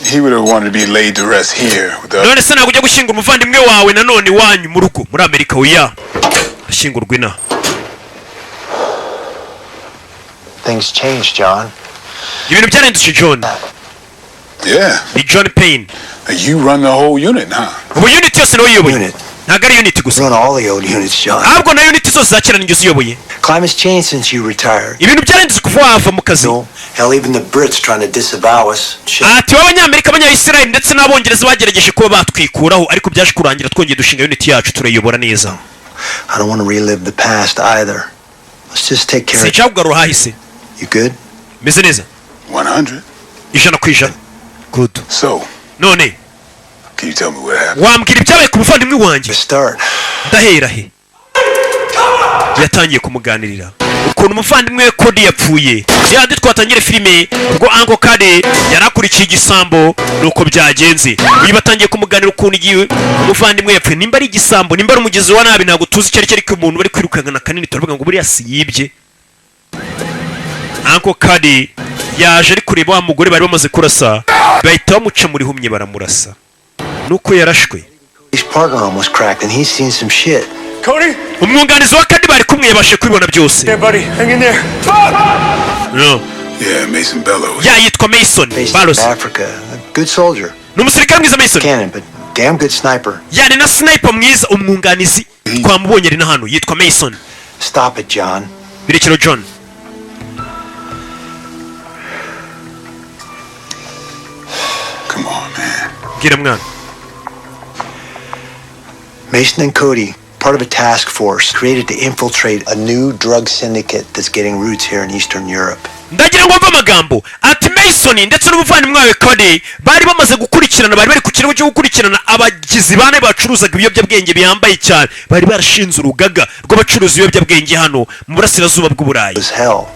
He would have wanted to be laid to rest here with the None se ntabwo ujya gushyingura umuvandimwe wawe nanone iwanyu mu rugo muri Amerika? Oya, ashyingurwa inaha. Things changed, John. Ibintu byarahindutse, John. Yeah. Ni John Payne. You run the whole unit, huh? Ubu unit yose niwe uyiyoboye. Unit. Ntabwo ari unit gusa. Run all the old units, John. Ahubwo na unit zose za kera ninjye uziyoboye. Climate's changed since you retired. Ibintu byarahindutse kuva wava mu kazi. No, hell, even the Brits trying to disavow us. Shit. Ati b'Abanyamerika, Abanyayisirayeli ndetse n'Abongereza bagerageje kuba batwikuraho, ariko byaje kurangira twongeye dushinga unit yacu, turayiyobora neza. I don't want to relive the past either. Let's just take care of Sinshaka kugarura ahahise. You good? Meze neza. 100. 100%, good. So, None can you tell me what happened? wambwira ibyabaye ku muvandimwe wanjye? To start. Ndahera he? Yatangiye kumuganirira ukuntu umuvandimwe we Kodi yapfuye. Yandi twatangire filime ubwo Uncle Kade yari akurikiye igisambo, nuko byagenze. Uyu batangiye kumuganira ukuntu igihe umuvandimwe yapfuye, nimba ari igisambo, nimba ari umugizi wa nabi, ntabwo tuzi icyo ari cyo, ariko umuntu bari kwirukankana kanini turavuga ngo buriya si yibye. Uncle Kade yaje ari kureba wa mugore bari bamaze kurasa, bahita bamuca muri humye baramurasa, nuko yarashwe. His partner almost cracked, and he's seen some shit. Cody? Umwunganizi wa Kadi bari kumwe yabashe kubibona byose. Yeah, buddy. Hang in there. No. Yeah, Mason Bellows. Ya, yitwa Mason Based in Baros. Africa. A good soldier. Ni umusirikare mwiza Mason. Cannon, but damn good sniper. Yani na sniper mwiza. Umwunganizi twamubonye ari na hano, yitwa Mason. Stop it, John. Birekero, John. Come on, man. Bwira mwana. Mason and Cody, part of a task force created to infiltrate a new drug syndicate that's getting roots here in Eastern Europe. Ndagira ngo mve amagambo. Ati Mason ndetse n'umuvandimwe wawe Cody bari bamaze gukurikirana, bari bari ku kirego cyo gukurikirana abagizi ba nabi bacuruzaga ibiyobyabwenge bihambaye cyane. Bari barashinze urugaga rw'abacuruza ibiyobyabwenge hano mu burasirazuba bw'Uburayi. It was hell.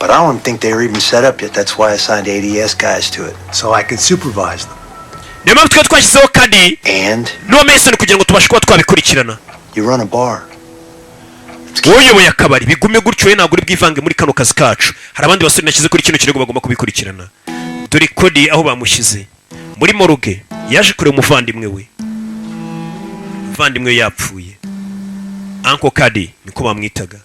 But I don't think they were even set up yet. That's why I signed ADS guys to it. So I could supervise them. Niyo mpamvu twari twashyizeho Cody And n'uwa Mason kugira ngo tubashe kuba twabikurikirana. you run a bar. Wowe uyoboye akabari, bigume gutyo. We ntabwo uri bwivange muri kano kazi kacu. Hari abandi basore nashyize kuri kino kirego bagomba kubikurikirana. Dore Cody aho bamushyize muri morgue, yaje kureba umuvandimwe we. Umuvandimwe we yapfuye. Uncle Kadi niko bamwitaga.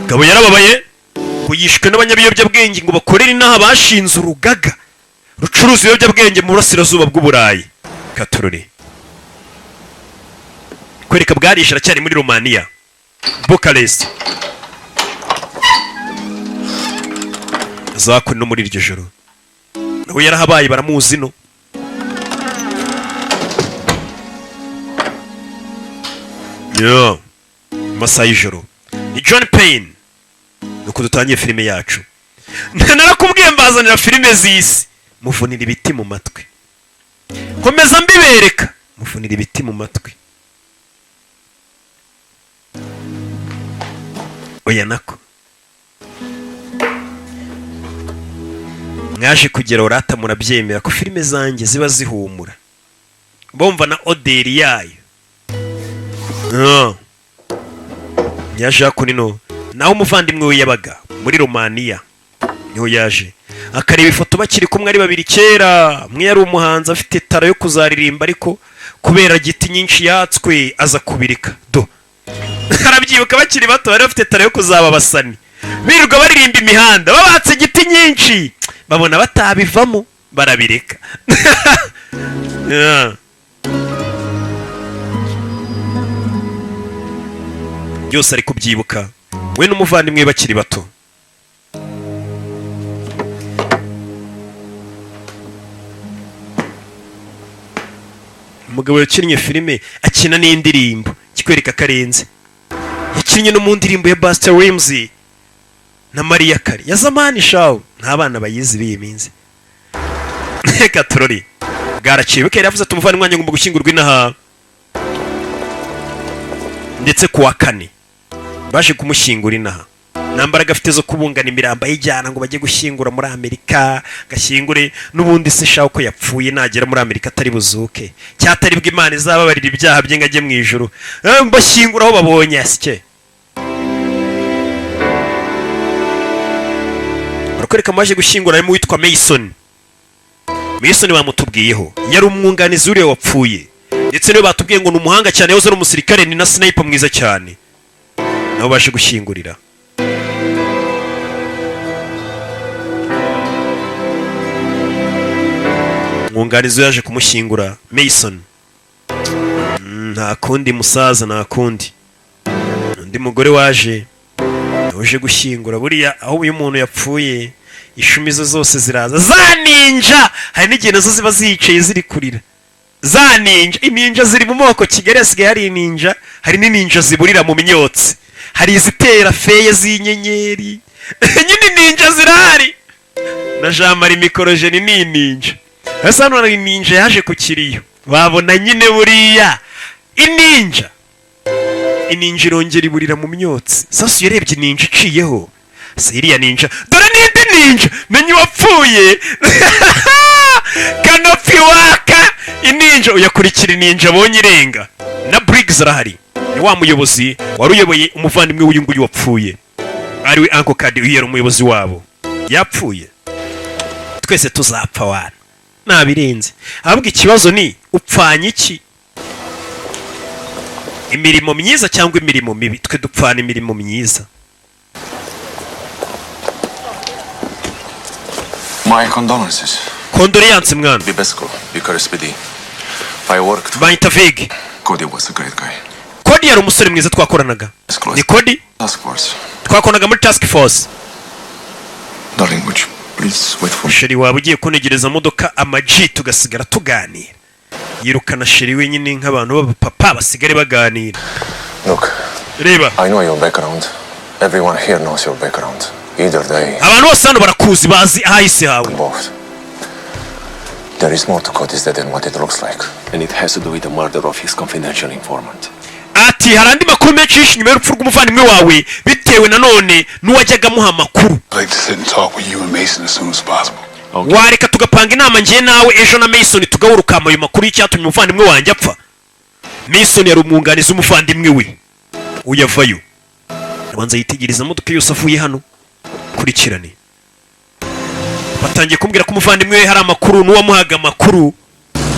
Gabo yarababaye ngo yishwe n'abanyabiyobyabwenge ngo bakorere inaha, bashinze urugaga rucuruza ibiyobyabwenge mu burasirazuba bw'Uburayi. Katurore kwereka bwarishe, aracyari muri Romania, Bucharest. Zakwe no muri iryo joro nawe yarahabaye, baramuzi no yo mu masaha y'ijoro. Ni John Payne. Nuko dutangiye filime yacu. Narakubwiye mbazanira filime z'isi, muvunira ibiti mu matwi, komeza mbibereka, muvunira ibiti mu matwi. Oya, nako mwaje kugera urata murabyemera ko filime zanjye ziba zihumura, bumva na odeur yayo. Ah. Yaje hakuno naho umuvandimwe we yabaga muri Romaniya, niho yaje akareba ifoto bakiri kumwe ari babiri kera. Umwe yari umuhanzi afite talent yo kuzaririmba, ariko kubera giti nyinshi yatswe aza kubirika. Do arabyibuka, bakiri bato bari bafite talent yo kuzaba abasani, birirwa baririmba imihanda, babatse igiti nyinshi, babona batabivamo barabireka. Yeah. Byose ari kubyibuka, we n'umuvandimwe we bakiri bato. Umugabo yakinnye filime, akina n'indirimbo, kikwereka ko arenze. Yakinnye no mu ndirimbo ya Busta Rhymes na Mariah Carey ya zamani shawu, nta bana bayizi b'iyi minsi. Reka turori bwaraciye bukera. Yavuze ati umuvandimwe wanjye ngomba gushyingurwa inaha, ndetse kuwa kane baje kumushyingura inaha. Nta mbaraga afite zo kubungana imirambo ayijyana ngo bajye gushyingura muri Amerika, gashyingure n'ubundi se shaho ko yapfuye, nagera muri Amerika atari buzuke, cyatari bwo Imana izababarira ibyaha bye ngo ajye mu ijuru. Bashyingura aho babonye asike. Barakwereka amaje gushyingura, harimo uwitwa Mason. Mason bamutubwiyeho yari umwunganizi w'uriya wapfuye, ndetse niwe batubwiye ngo ni umuhanga cyane, yahoze ari umusirikare, ni na sniper mwiza cyane. Nabo baje gushyingurira. Umwunganizi we yaje kumushyingura, Mason. Nta kundi musaza, nta kundi. Undi mugore waje uje gushyingura, buriya aho uyu muntu yapfuye, ishumi ze zose ziraza, za ninja. Hari n'igihe nazo ziba ziyicaye ziri kurira, za ninja. Ininja ziri mu moko. Kigali hasigaye hari ininja, hari n'ininja ziburira mu myotsi, hari izitera feye z'inyenyeri. Nyine ninja zirahari. Na Jean Marie Mikorojeni ni ininja. Ese hano hari ininja yaje ku kiriyo, babona nyine buriya ininja, ininja irongera iburira mu myotsi. Sasa urebye ininja iciyeho, si iriya ninja, dore n'indi ninja, menya uwapfuye kanopi waka ininja. Uyakurikira ininja abonye irenga. Na Briggs arahari, ni wa muyobozi wari uyoboye umuvandimwe w'uyu nguyu wapfuye, ariwe Uncle Cody. Uyu yari umuyobozi wabo, yapfuye. Twese tuzapfa wana, nabirenze. Ahubwo ikibazo ni upfanye iki? Imirimo myiza cyangwa imirimo mibi? Twe dupfana imirimo myiza. My condolences. Condoléances, mwana. Bibesco, Bucharest PD. I worked. Banyita Vig. Cody was a great guy. Cody yari umusore mwiza twakoranaga. Ni Cody. Task force. Twakoranaga muri task force. Darling, would you please wait for me? Chérie, waba ugiye kunegereza modoka amaji tugasigara tuganira? Yirukana chérie wenyine nk'abantu b'abapapa basigare baganira. Look, Reba. I know your background. Everyone here knows your background. Either they, Abantu bose hano barakuzi, bazi ahahise hawe. both. There is more to Cody's death than what it looks like. And it has to do with the murder of his confidential informant. Ati hari andi makuru menshi yishe inyuma y'urupfu rw'umuvandimwe wawe, bitewe nanone n'uwajyaga amuha amakuru. I'd like to sit and talk with you and Mason as soon as possible. Wareka tugapanga inama ngiye nawe ejo na Mason, tugahura, ayo makuru y'icyatumye umuvandimwe wanjye apfa. Mason yari umwunganizi w'umuvandimwe we. Uyavayo, abanza yitegereza imodoka yose avuye hano. Kurikirane, batangiye kumbwira ko umuvandimwe we hari amakuru n'uwamuhaga amakuru,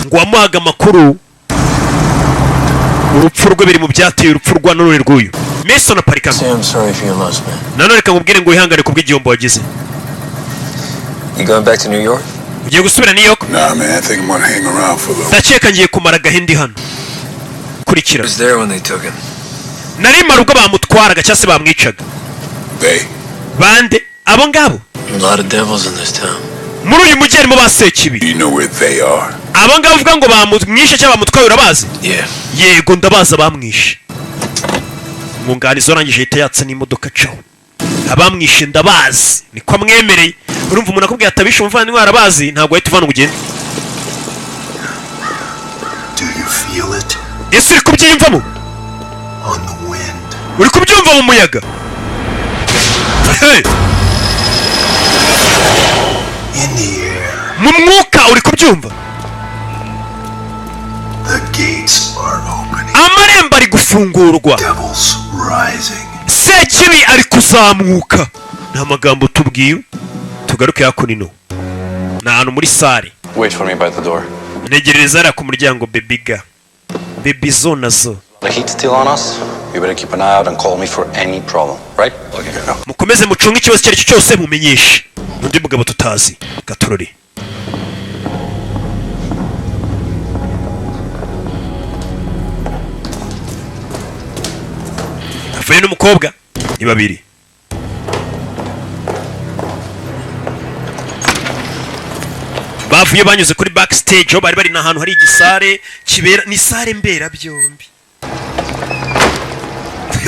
ngo uwamuhaga amakuru urupfu rwe biri mu byateye urupfu rwa none rw'uyu Mason. Aparika. Say I'm sorry for your loss, man. Nanone reka nkubwire ngo wihangane ku bw'igihombo wagize. You going back to New York? Ugiye gusubira New York? Nah, man, I think I'm gonna hang around for a little. Ndakeka ngiye kumara agahindi hano. Kurikira. I was there when they took him. Nari mara ubwo bamutwaraga cyangwa se bamwicaga. They? Bande abo ngabo? A lot of devils in this town. Muri uyu mujyi harimo ba sekibi. You know where they are? Abo ngabo uvuga ngo bamwishe cyangwa bamutwaye, urabazi? Yeah. Yego, ndabazi abamwishe. Umwunganizi warangije ahita yatsa n'imodoka acaho. Abamwishe ndabazi, niko amwemereye. Urumva umuntu akubwiye atabishe umuvandimwe arabazi, ntabwo wahita uvana ngo ugende. Do you feel it Ese uri kubyiyumvamo? on the wind? Uri kubyumva mu muyaga? Hey! In the air? Mu mwuka uri kubyumva? The gates are opening. Amarembo ari gufungurwa. Devils rising. Sekibi ari kuzamuka, ni amagambo tubwiwe. Tugaruke hakuno, ni ahantu muri salle. Wait for me by the door. Ntegerereza hariya ku muryango. Bebiga bebi zo nazo. The heat's still on us. You better keep an eye out and call me for any problem, right? Okay. Go. Mukomeze mucunge, ikibazo icyo ari cyo cyose mumenyeshe. Undi mugabo tutazi gatorori. Avuye n'umukobwa, ni babiri. Bavuye banyuze kuri backstage aho bari bari, ni ahantu hari igisare kibera, ni salle mberabyombi.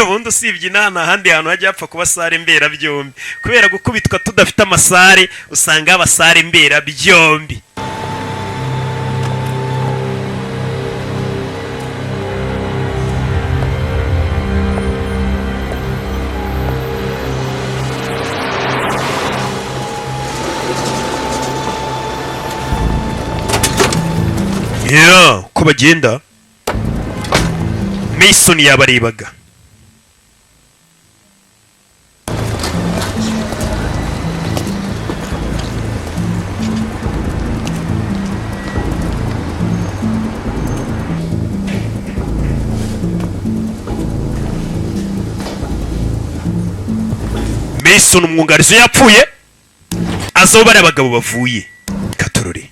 Ubundi usibye inaha nta handi hantu hajya hapfa kuba salle mberabyombi. Kubera gukubitwa tudafite amasalle, usanga haba salle mberabyombi. Yeah, uko bagenda Mason yabarebaga. Mason umwunganizi we yapfuye, aza aho bariya bagabo bavuye katorore.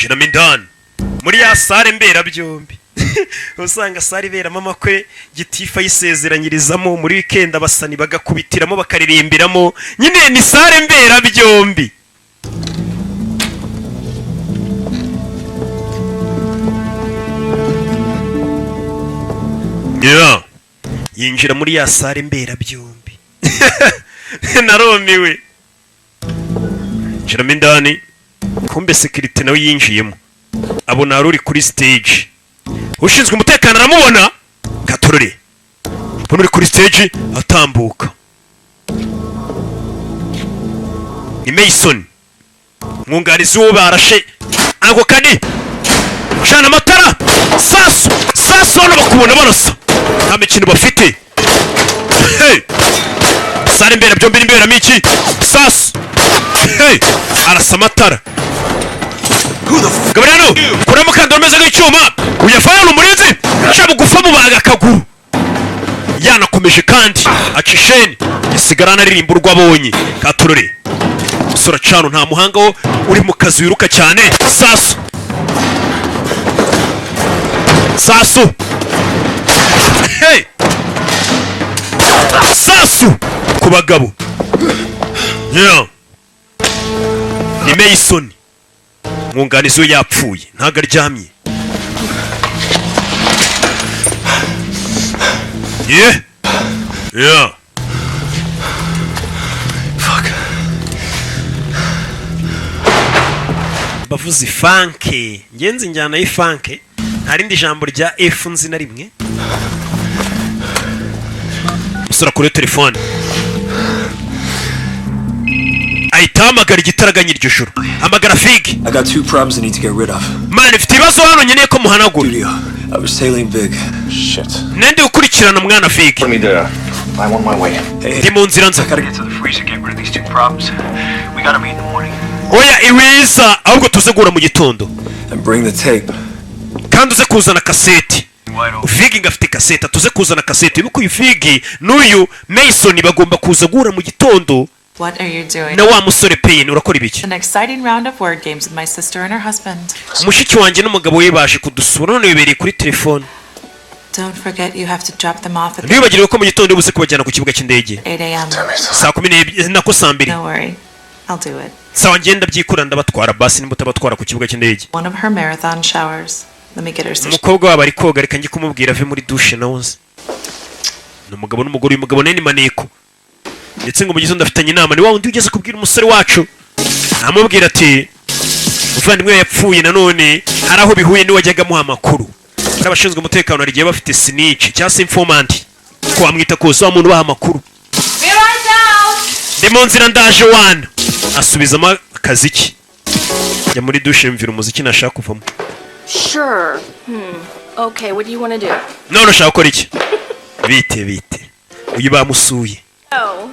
Yinjiramo indani muri ya salle mberabyombi. Usanga salle iberamo amakwe, gitifu ayisezeranyirizamo, muri weekend abasani bagakubitiramo, bakaririmbiramo. Nyine ni salle mberabyombi. Yeah. Yinjira muri ya salle mberabyombi, narumiwe. Yinjiramo indani, kumbe sécurité nawe yinjiyemo, abona hari uri kuri stage. Ushinzwe umutekano aramubona katorore, mbona uri kuri stage atambuka ni Mason, mwunganizi w'uwo barashe. Ako kani cana amatara, sasu sasu. Hano bakubona barasa, nta mikino bafite. Hey! Salle mberabyombi n'imberamo iki? Sasu. Hey! Arasa amatara. Gabriel, kuramo umukandara umeze nk'icyuma uyafana. Ni umurinzi, aca bugufa, mubaga akaguru. Yanakomeje kandi aca isheni, gisigara anaririmba urwo abonye katurore. Umusore acana, nta muhanga wo uri mu kazi wiruka cyane. Sasu sasu, hey! Sasu ku bagabo. Yeah. Ni Mason, mwunganizi we yapfuye, ntabwo aryamye. Yeah. Fuck. Bavuze ifanke, ngenzi injyana y'ifanke, nta rindi jambo rya F nzi na rimwe. Umusore akuriye telefone, ahita ahamagara igitaraganya iryo joro, hamagara Figi. I got two problems I need to get rid of. Man, mfite ibibazo hano nkeneye ko muhanagura. Studio. I was sailing big. Shit. Nende gukurikirana mwana Figi. Put me there. I'm on my way. Hey, Ndi mu nzira nza. I gotta get to the freezer, get rid of these two problems. We gotta meet in the morning. Oya, iwiza ahubwo tuze guhura mu gitondo. And bring the tape. Kandi uze kuzana kaseti. Wide open. Figi ngo afite kaseti, tuze kuzana kaseti. Wibuke uyu Figi n'uyu Mason bagomba kuza guhura mu gitondo. What are you doing? Na wa musore Payne, urakora ibiki? An exciting round of word games with my sister and her husband. Mushiki wanjye n'umugabo we baje kudusura, none bibereye kuri telefone. Don't forget you have to drop them off at Ntiwibagirwe ko mu gitondo buze kubajyana ku kibuga cy'indege. 8 a.m. Saa 12, nako saa 2. No worry. I'll do it. Sawa, ngenda byikura, ndabatwara. Basi nimba utabatwara ku kibuga cy'indege. One of her marathon showers. Let me get her so Umukobwa wabo ari koga, reka njye kumubwira ave muri douche. Nawe uzi ni umugabo n'umugore, uyu mugabo nawe ni maneko. Ndetse ngo mu gitondo afitanye inama ni wa wundi ugeze kubwira umusore wacu, amubwira ati umuvandimwe we yapfuye. Nanone hari aho bihuye n'uwajyaga amuha amakuru. Bari abashinzwe umutekano, hari igihe bafite snitch cyangwa se informant, ko wamwita kose, wa muntu ubaha amakuru. Be right down. Ndi mu nzira, ndaje wana. Asubizamo akaziki, jya muri douche, yumvira umuziki, nashaka kuvamo. Sure. Okay, what do you want to do? None ushaka gukora iki? Bite bite, uyu bamusuye. Oh.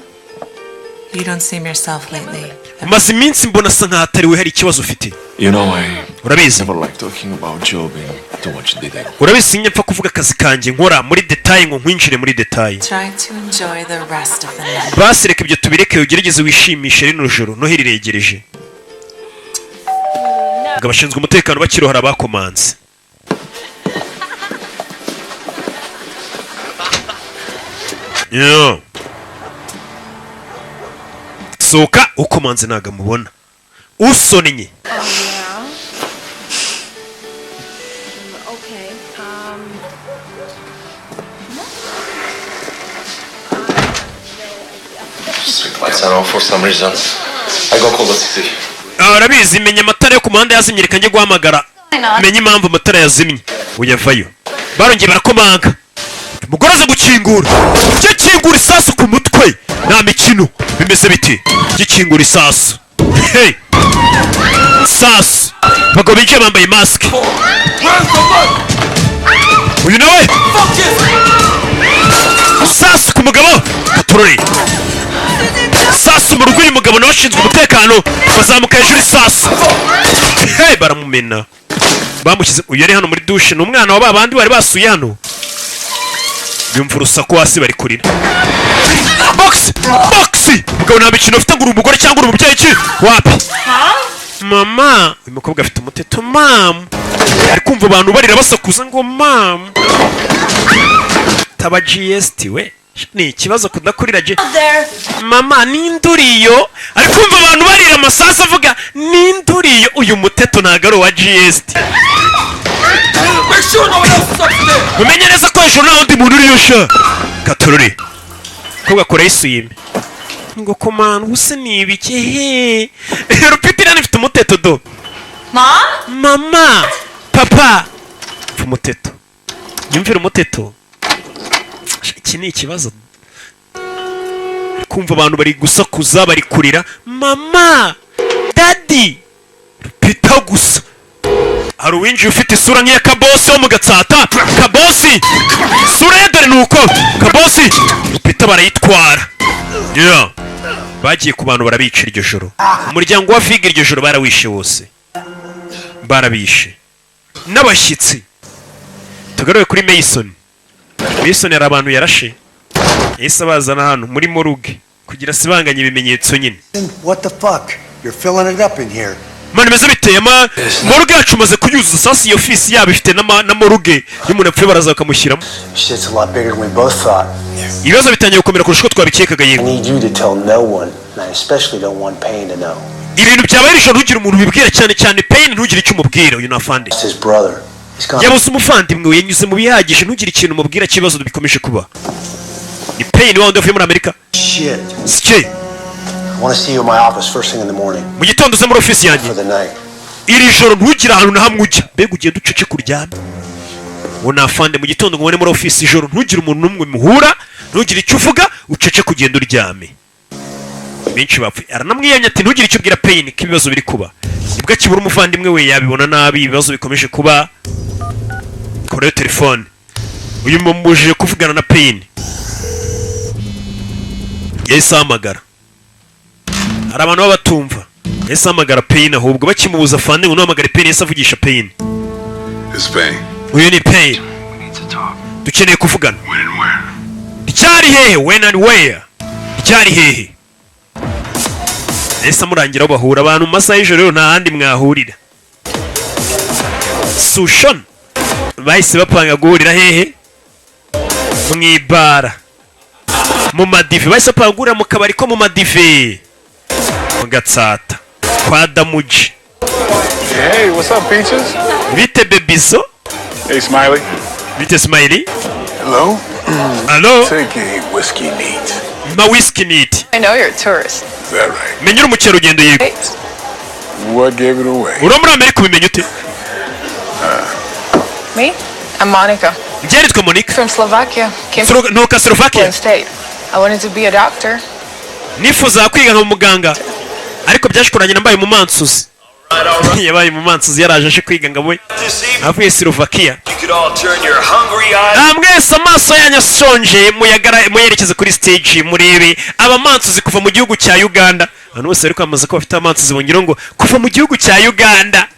You don't seem yourself lately. Umaze iminsi mbona asa nkaho atari we, hari ikibazo ufite. You know, I Urabizi, never like talking about job in too much detail. urabizi sinjya mpfa kuvuga akazi kanjye nkora muri détail, ngo nkwinjire muri détail. Try to enjoy the rest of the night. Basi reka ibyo tubireke, ugerageze wishimishe rino joro, noheli iregereje. Ngo abashinzwe umutekano bakirohara abakomanze. Yo. Sohoka, ukomanze ntabwo amubona usonnye. Oh, yeah? Okay. Street lights are off for some reason. I go call the city. Ah, urabizi, menya amatara yo ku muhanda yazimye, reka njye guhamagara menye impamvu amatara yazimye. Uyavayo, barongeye barakomanga, umugore aza gukingura. Gikingura, isasu ku mutwe, nta mikino. Bimeze biti? Gikingura, isasu. Hey! Sasu, abagabo binjiye bambaye masike. Uyu nawe sasu ku mugabo katorore, sasu mu rugo. Uyu mugabo nawe ashinzwe umutekano, bazamuka hejuru, isasu. Hey, baramumena, bamushyize. Uyu yari hano muri douche, ni umwana wa ba bandi bari basuye hano. Yumva urusaku hasi, bari kurira. Box box, mugabo nta mikino ufite ngo uri umugore cyangwa uri umubyeyi ki wapi. Mama, uyu mukobwa afite umuteto. Mama, ari kumva abantu barira, basakuza ngo mama. Taba GST we, ni ikibazo kudakurira G. There. Mama, ninduriyo. Ari kumva abantu barira, amasasu avuga, ninduriyo. Uyu muteto ntabwo ari uwa GST. Make sure no one else is upstairs. Umenye neza ko hejuru nta wundi muntu uriyo. Sha katorore ko gakora essuie-main ngo komana ubuse ni ibiki he? Rupitira ifite umuteto do. Mom? Mama, papa, pfa umuteto, nyumvira umuteto. Iki ni ikibazo. Kumva abantu bari gusakuza, bari kurira, mama, daddy, Rupita gusa. Hari uwinjiye ufite isura nk'iya Kabosi wo mu Gatsata. Kabosi isura ye dore ni uko. Kabosi Rupita barayitwara. Yeah. Bagiye ku bantu barabica iryo joro. Umuryango wa Viga iryo joro barawishe wose, barabishe n'abashyitsi. Tugaruke kuri Mason. Mason hari abantu yarashe, yahise abazana hano muri morgue kugira asibanganye ibimenyetso nyine. What the fuck? You're filling it up in here. Mani meze biteye ama morgue yacu umaze kuyuzuza. Sasa iyo ofisi yabo ifite na morgue, iyo umuntu apfuye baraza bakamushyiramo. Shit's a lot bigger than we both thought. Ibibazo bitangiye gukomera kurusha uko twabikekaga. I Yego. need you to tell no one, and I especially don't want Payne to know. Ibintu byabaye iri joro ntugire umuntu ubibwira, cyane cyane Payne, ntugire icyo umubwira. Uyu ni afande. It's his brother. He's gone. Yabuze umuvandimwe we, yanyuze mu bihagije. Ntugire ikintu umubwira cy'ibibazo bikomeje kuba. Ni Payne wa wundi wavuye muri Amerika. Shit. Sike. I want to see you in my office first thing in the morning. Mu gitondo uze muri ofisi yanjye. For the night. Iri joro ntugire ahantu na hamwe ujya, mbega ugenda ucece uryame. Uwo ni afande. Mu gitondo ngo ubone muri ofisi. Ijoro ntugire umuntu n'umwe muhura, ntugire icyo uvuga, ucece kugenda uryame. Benshi bapfuye. Aranamwiyamye ati ntugire icyo ubwira Payne ko ibibazo biri kuba. Nibwo akibura umuvandimwe we, yabibona nabi ibibazo bikomeje kuba. Korayo telefone. Uyu mumubujije kuvugana na Payne, yahise ahamagara. Hari abantu baba batumva. Yahise ahamagara Payne, ahubwo bakimubuza afande ngo ntuhamagare Payne, yahise avugisha Payne. It's Payne. Uyu ni Payne. Dukeneye kuvugana. Ryari, hehe? When and where? Ryari, hehe? Yahise amurangira aho bahura. Abantu mu masaha y'ijoro rero nta handi mwahurira. Sushon bahise bapanga guhurira hehe? Mu ibara, mu madive. Bahise bapanga guhurira mu kabari ko mu madive mu Gatsata kwa Damuji. Hey, what's up, Peaches? Bite, bebizo? Hey, Smiley. Bite, Smiley? Hello? Hello? Take a whiskey neat. Ma whisky neat. I know you're a tourist. Is that right? Menya uri umukerarugendo, yego. Right? What gave it away? Uri muri Amerika, ubimenya ute? Me? I'm Monica. Njye nitwa Monica. From Slovakia. Came Nturuka Slovakia. from State. I wanted to be a doctor. Nifuzaga kwiga nka muganga, ariko byaje kurangira mbaye umumansuzi. Yabaye umumansuzi, yaraje aje kwiga ngo abe avuye Slovakia. You could all turn your hungry eyes. Ah, mwese amaso yanyu ashonje muyagara muyerekeze kuri stage, murebe abamansuzi kuva mu gihugu cya Uganda. Abantu bose bari kwamamaza ko bafite abamansuzi, bongeraho ngo kuva mu gihugu cya Uganda.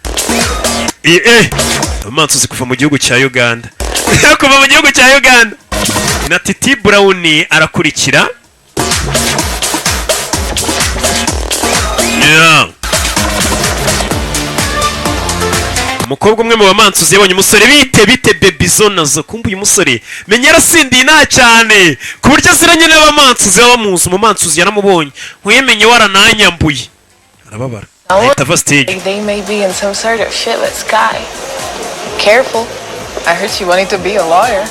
Abamansuzi kuva mu gihugu cya Uganda, kuva mu gihugu cya Uganda. Na Titi Brown arakurikira. Yeah. Umukobwa umwe mu bamansuzi yabonye umusore. Bite bite, bebizo nazo. Kumva uyu musore menya yarasindiye nta cyane ku buryo aziranye n'abamansuzi baba bamuzi. Umumansuzi yaramubonye, nkuyemenye warananyambuye, arababara, ahita ava stage. Like they may be in some sort of shitless sky. Careful. I heard she wanted to be a lawyer.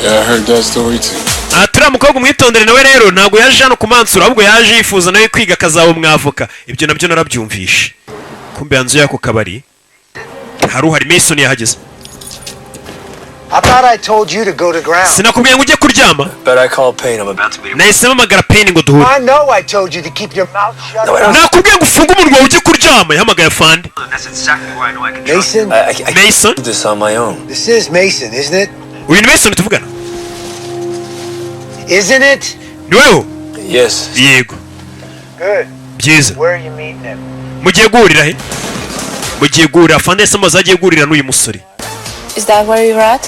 Yeah, I heard that story too. Aha turiya mukobwa umwitondere nawe rero, ntabwo yaje hano kumansura, ahubwo yaje yifuza nawe kwiga akazaba umwavoka. Ibyo nabyo narabyumvishe. Kumbe hanze y'ako kabari hari uhari. Mason yahageze. I thought I told you to go to ground. Sinakubwiye ngo ujye kuryama? But I called Payne. I'm about to meet him. Nahise mpamagara Payne ngo duhure. I know I told you to keep your mouth shut. Nakubwiye ngo ufunge umunwa wawe ujye kuryama. Yahamagaye afande. Mason? I Mason? do this on my own. This is Mason, isn't it? Uyu ni Mason tuvugana? Isn't it? Ni weho? Yes. Yego. Good. Byiza. Where are you meeting him? Mugiye guhurira he? Mugiye guhurira? Afande yahise amubaza aho agiye guhurira n'uyu musore. Is that where you're at?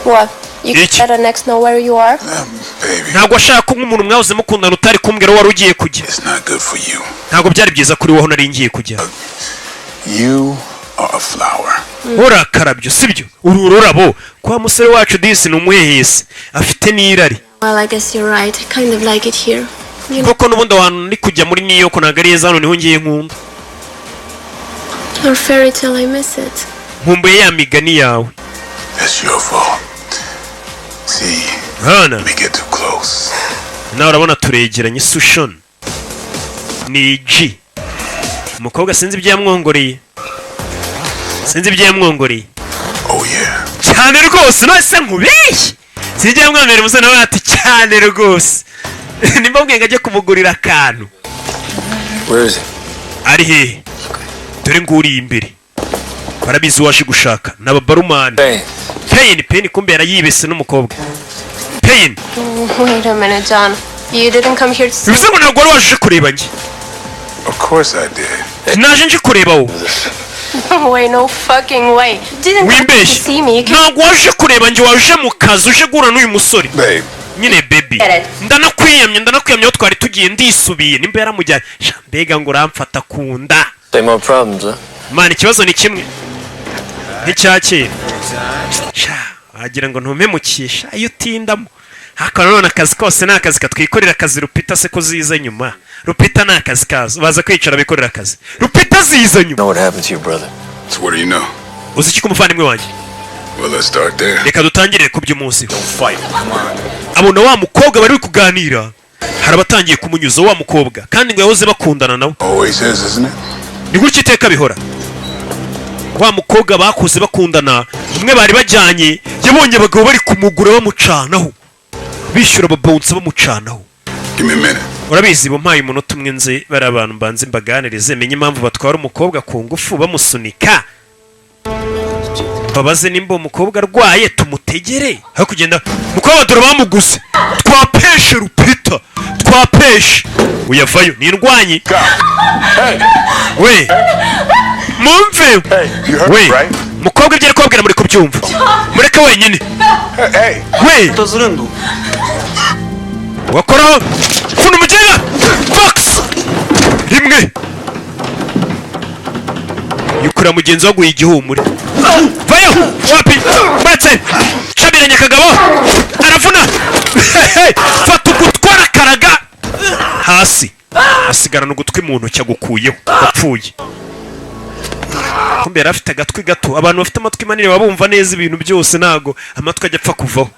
What? You Ichi. let an ex know where you are? Baby. Ntabwo washaka ko nk'umuntu mwahoze mukundana utari kumbwira aho wari ugiye kujya. It's not good for you. Ntabwo byari byiza kuri wowe aho nari ngiye kujya. You are a flower. Urakarabyo, sibyo? Uru ururabo kwa musore wacu disi ni umuhehesi, afite n'irari. Well, I guess you're right. I kind of like it here. You know, Koko n'ubundi ahantu ndi kujya muri New York ntabwo ari heza, hano niho ngiye nkunda. Our fairy tale, I miss it. Nkumbuye ya migani yawe. It's your fault. See, Hana we get too close. Nawe urabona turegeranye. Sushon ni G, umukobwa sinzi ibyo yamwongoreye, sinzi ibyo yamwongoreye. Oh yeah. Cyane rwose, none se nkubeshye? Sinzi ibyo yamwongoreye. Umusore nawe ati cyane rwose, nimba mbwiye ngo ajye kumugurira akantu. Where is he? Ari hehe? Dore nguriye imbere, barabizi uwaje gushaka ni ababarumani. Payne. Payne, Payne, kumbe yarayibese n'umukobwa Payne. Wait a minute, John. You didn't come here to see Bivuze ngo ntabwo wari waje kureba njye? Of course I did. Naje nje kureba wowe. No way, no fucking way. You didn't come here to Wimbeshye. see me. You came Ntabwo waje kureba njye, waje mu kazi, uje guhura n'uyu musore. Babe, Nyine baby. Get it. Ndanakwiyamye, ndanakwiyamye, aho twari tugiye ndisubiye. Nimba yaramujyanye. Sha, mbega ngo uramfata ku nda. Same old problems, huh? Mana, ikibazo ni kimwe nk'icya kera. Sha, wagira ngo ntumemukisha iyo utindamo. Ariko nanone akazi kose ni akazi, katwikorera akazi. Rupita se ko ziza nyuma? Rupita ni akazi kazo, baza kwicara bikorera akazi, Rupita ziza nyuma. Know what happened to your brother? So what do you know? Uzi iki ku muvandimwe wanjye? Well, let's start there. Reka dutangirire ku by'umunsi. Abona wa mukobwa bari kuganira, hari abatangiye kumunyuza wa mukobwa, kandi ngo yahoze bakundana nawe. Always is, isn't it? Ni gutya iteka bihora. Wa mukobwa bakuze bakundana, umwe bari bajyanye, yabonye abagabo bari kumugura bamucanaho, bishyura ababonsa bamucanaho. Give me a minute. Urabizi, bumpaye umunota umwe nze bari abantu mbanze mbaganirize, menye impamvu batwara umukobwa ku ngufu bamusunika, babaze nimba uwo mukobwa arwaye tumutegere aho kugenda. Mukobwa dore bamuguze, twapeshe Rupita, twapeshe. Uyavayo ni indwanyi we, mumve we. Mukobwa ibyo ari kubabwira muri kubyumva? Mureke wenyine we. Wakoraho funa umugenga fox rimwe yikorera mugenzi waguye igihumure. Vayo wapi uretse cabiranye akagabo aravuna, fata ugutwi arakaraga hasi, asigarana ugutwi mu ntoki agukuyeho, apfuye. Kumbe yari afite agatwi gato. Abantu bafite amatwi manini baba bumva neza ibintu byose, ntago amatwi ajya apfa kuvaho.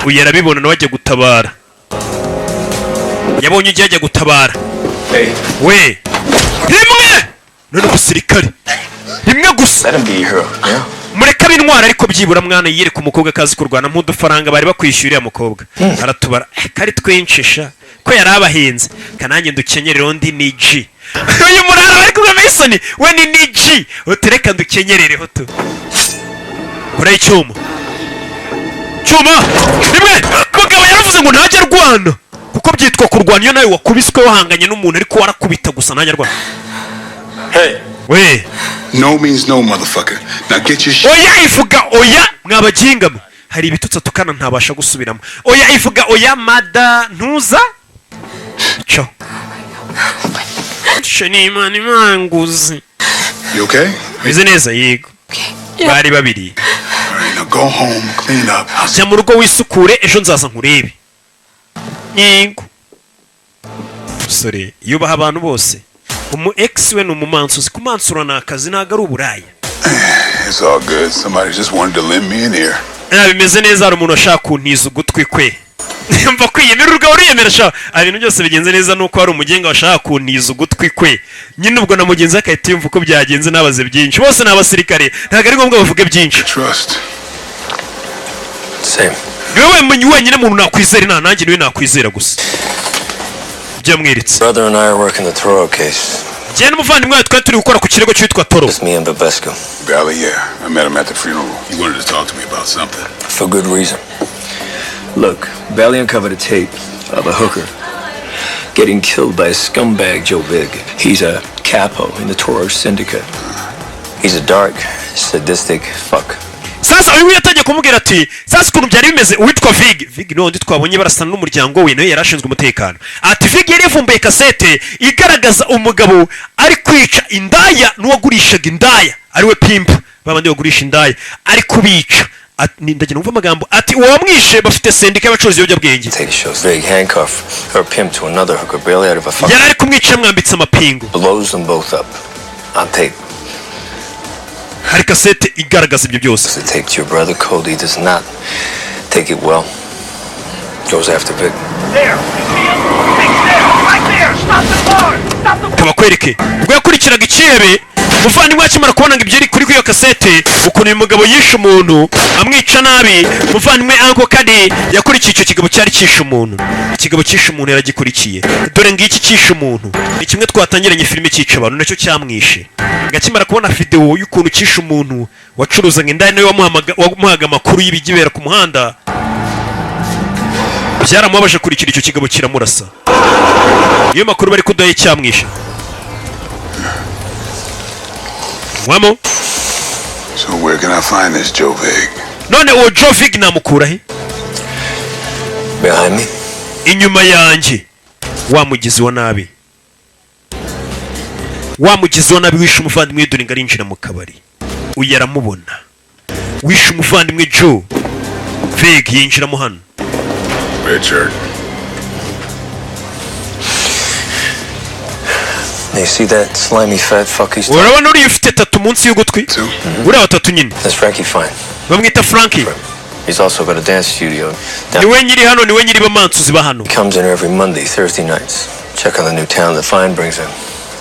Uyu arabibona, nawe ajya gutabara, yabonye ugiye ajya gutabara we rimwe. None umusirikare rimwe gusa. Mureke ab'intwara, ariko byibura mwana yiyereka umukobwa akazi kurwana nk'udufaranga bari bakwishyura. Uriya mukobwa aratubara. Kari twinshi sha, ko yari abahinze kanange ndukenyerere. Undi ni G, uyu murara bari kumwe Mason we ni G, utereka ndukenyerereho tu. Kora icyuma, cyuma rimwe. Mugabo yaravuze ngo ntajya arwana, kuko byitwa kurwana iyo nawe wakubiswe wahanganye n'umuntu, ariko warakubita gusa, ntajya arwana. We. No means no, motherfucker. Now get your shit. Oya ivuga oya, mwabaginga mwe. Hari ibitutsi atukana ntabasha gusubiramo. Oya ivuga oya, mada ntuza cyo ni Imana imanguzi. You okay? Meze neza, yego, bari babiri. All right, now go home, clean up. I'll Jya mu rugo wisukure, ejo nzaza nkurebe. Yego, musore yubaha abantu bose. Umu ex we ni umumansuzi, kumansura ni akazi, ntabwo ari uburaya. It's all good. Somebody just wanted to lend me an ear. Bimeze neza, hari umuntu washaka kuntiza ugutwi kwe. Mva kwiyemera, urugabo uriyemera sha. Ibintu byose bigenze neza, nuko hari umugenga washaka kuntiza ugutwi kwe nyine. Ubwo na mugenzi we agahita yumva uko byagenze, nabaze byinshi. Bose ni abasirikare, ntabwo ari ngombwa bavuge byinshi. Trust. Same. Niwe wenyine muntu nakwizera inama, nanjye niwe nakwizera gusa ibyo yamweretse. Brother and I are working the Toro case. Njyewe n'umuvandimwe wawe twari turi gukora ku kirego cyitwa Toro. It's me and Babesco. Valley, yeah. I met him at the funeral. He wanted to talk to me about something. For good reason. Look, Valley uncovered a tape of a hooker getting killed by a scumbag, Joe Vig. He's a capo in the Toro Syndicate. He's a dark, sadistic fuck. Sasa uyu nguyu yatangiye kumubwira ati: "Sasa ukuntu byari bimeze, uwitwa Vig." Vig ni wundi twabonye barasana n'umuryango we, nawe yari ashinzwe umutekano. Ati Vig yari yavumbuye kasete igaragaza umugabo ari kwica indaya n'uwagurishaga indaya, ariwe pimp, babandi bagurisha indaya, ari kubica. Ndagira numva amagambo ati uwamwishe bafite sendika y'abacuruza ibiyobyabwenge. Tape shows Vig handcuff her pimp to another hooker barely out of a fucking Yari ari kumwica yamwambitse amapingu. Blows them both up. On tape. Hari kasete igaragaza ibyo byose. The tape to your brother. Cody does not take it well. Goes after Vic. There! You see him? Vic's there! Right there! Stop the car! Stop the Kabakwereke ubwo yakurikiraga ikihebe. Umuvandimwe akimara kubona ngo ibyo iri kuri iyo kasete, ukuntu uyu mugabo yishe umuntu amwica nabi, umuvandimwe Uncle Cody yakurikiye icyo kigabo cyari cyishe umuntu. Ikigabo cyishe umuntu yaragikurikiye. Dore ngiki cyishe umuntu, ni kimwe twatangiranye filime cyica abantu, nacyo cyamwishe. Akimara kubona videwo y'ukuntu cyishe umuntu wacuruzaga indaya, nawe wamuhaga amakuru y'ibigibera ku muhanda, byaramubabaje. Kurikira icyo kigabo kiramurasa, niyo makuru bari kudaha icyamwishe wamo. So where can I find this Joe Vig? None uwo Joe Vig namukura he? Behind me? Inyuma yanjye. Wa mugizi wa nabi, wa mugizi wa nabi wishe umuvandimwe, dore ngo arinjira mu kabari. Uyu aramubona, wishe umuvandimwe Joe Vig, yinjiramo hano. Richard. You see that slimy fat fuck he's Urabona uriya ufite tattoo munsi y'ugutwi, uriya watatu nyine? That's Frankie Fine. Bamwita Frankie. He's also got a dance studio down. Niwe nyiri hano, niwe nyiri bamansuzi ba hano. He comes in every Monday, Thursday nights. Check on the new town that Fine brings in.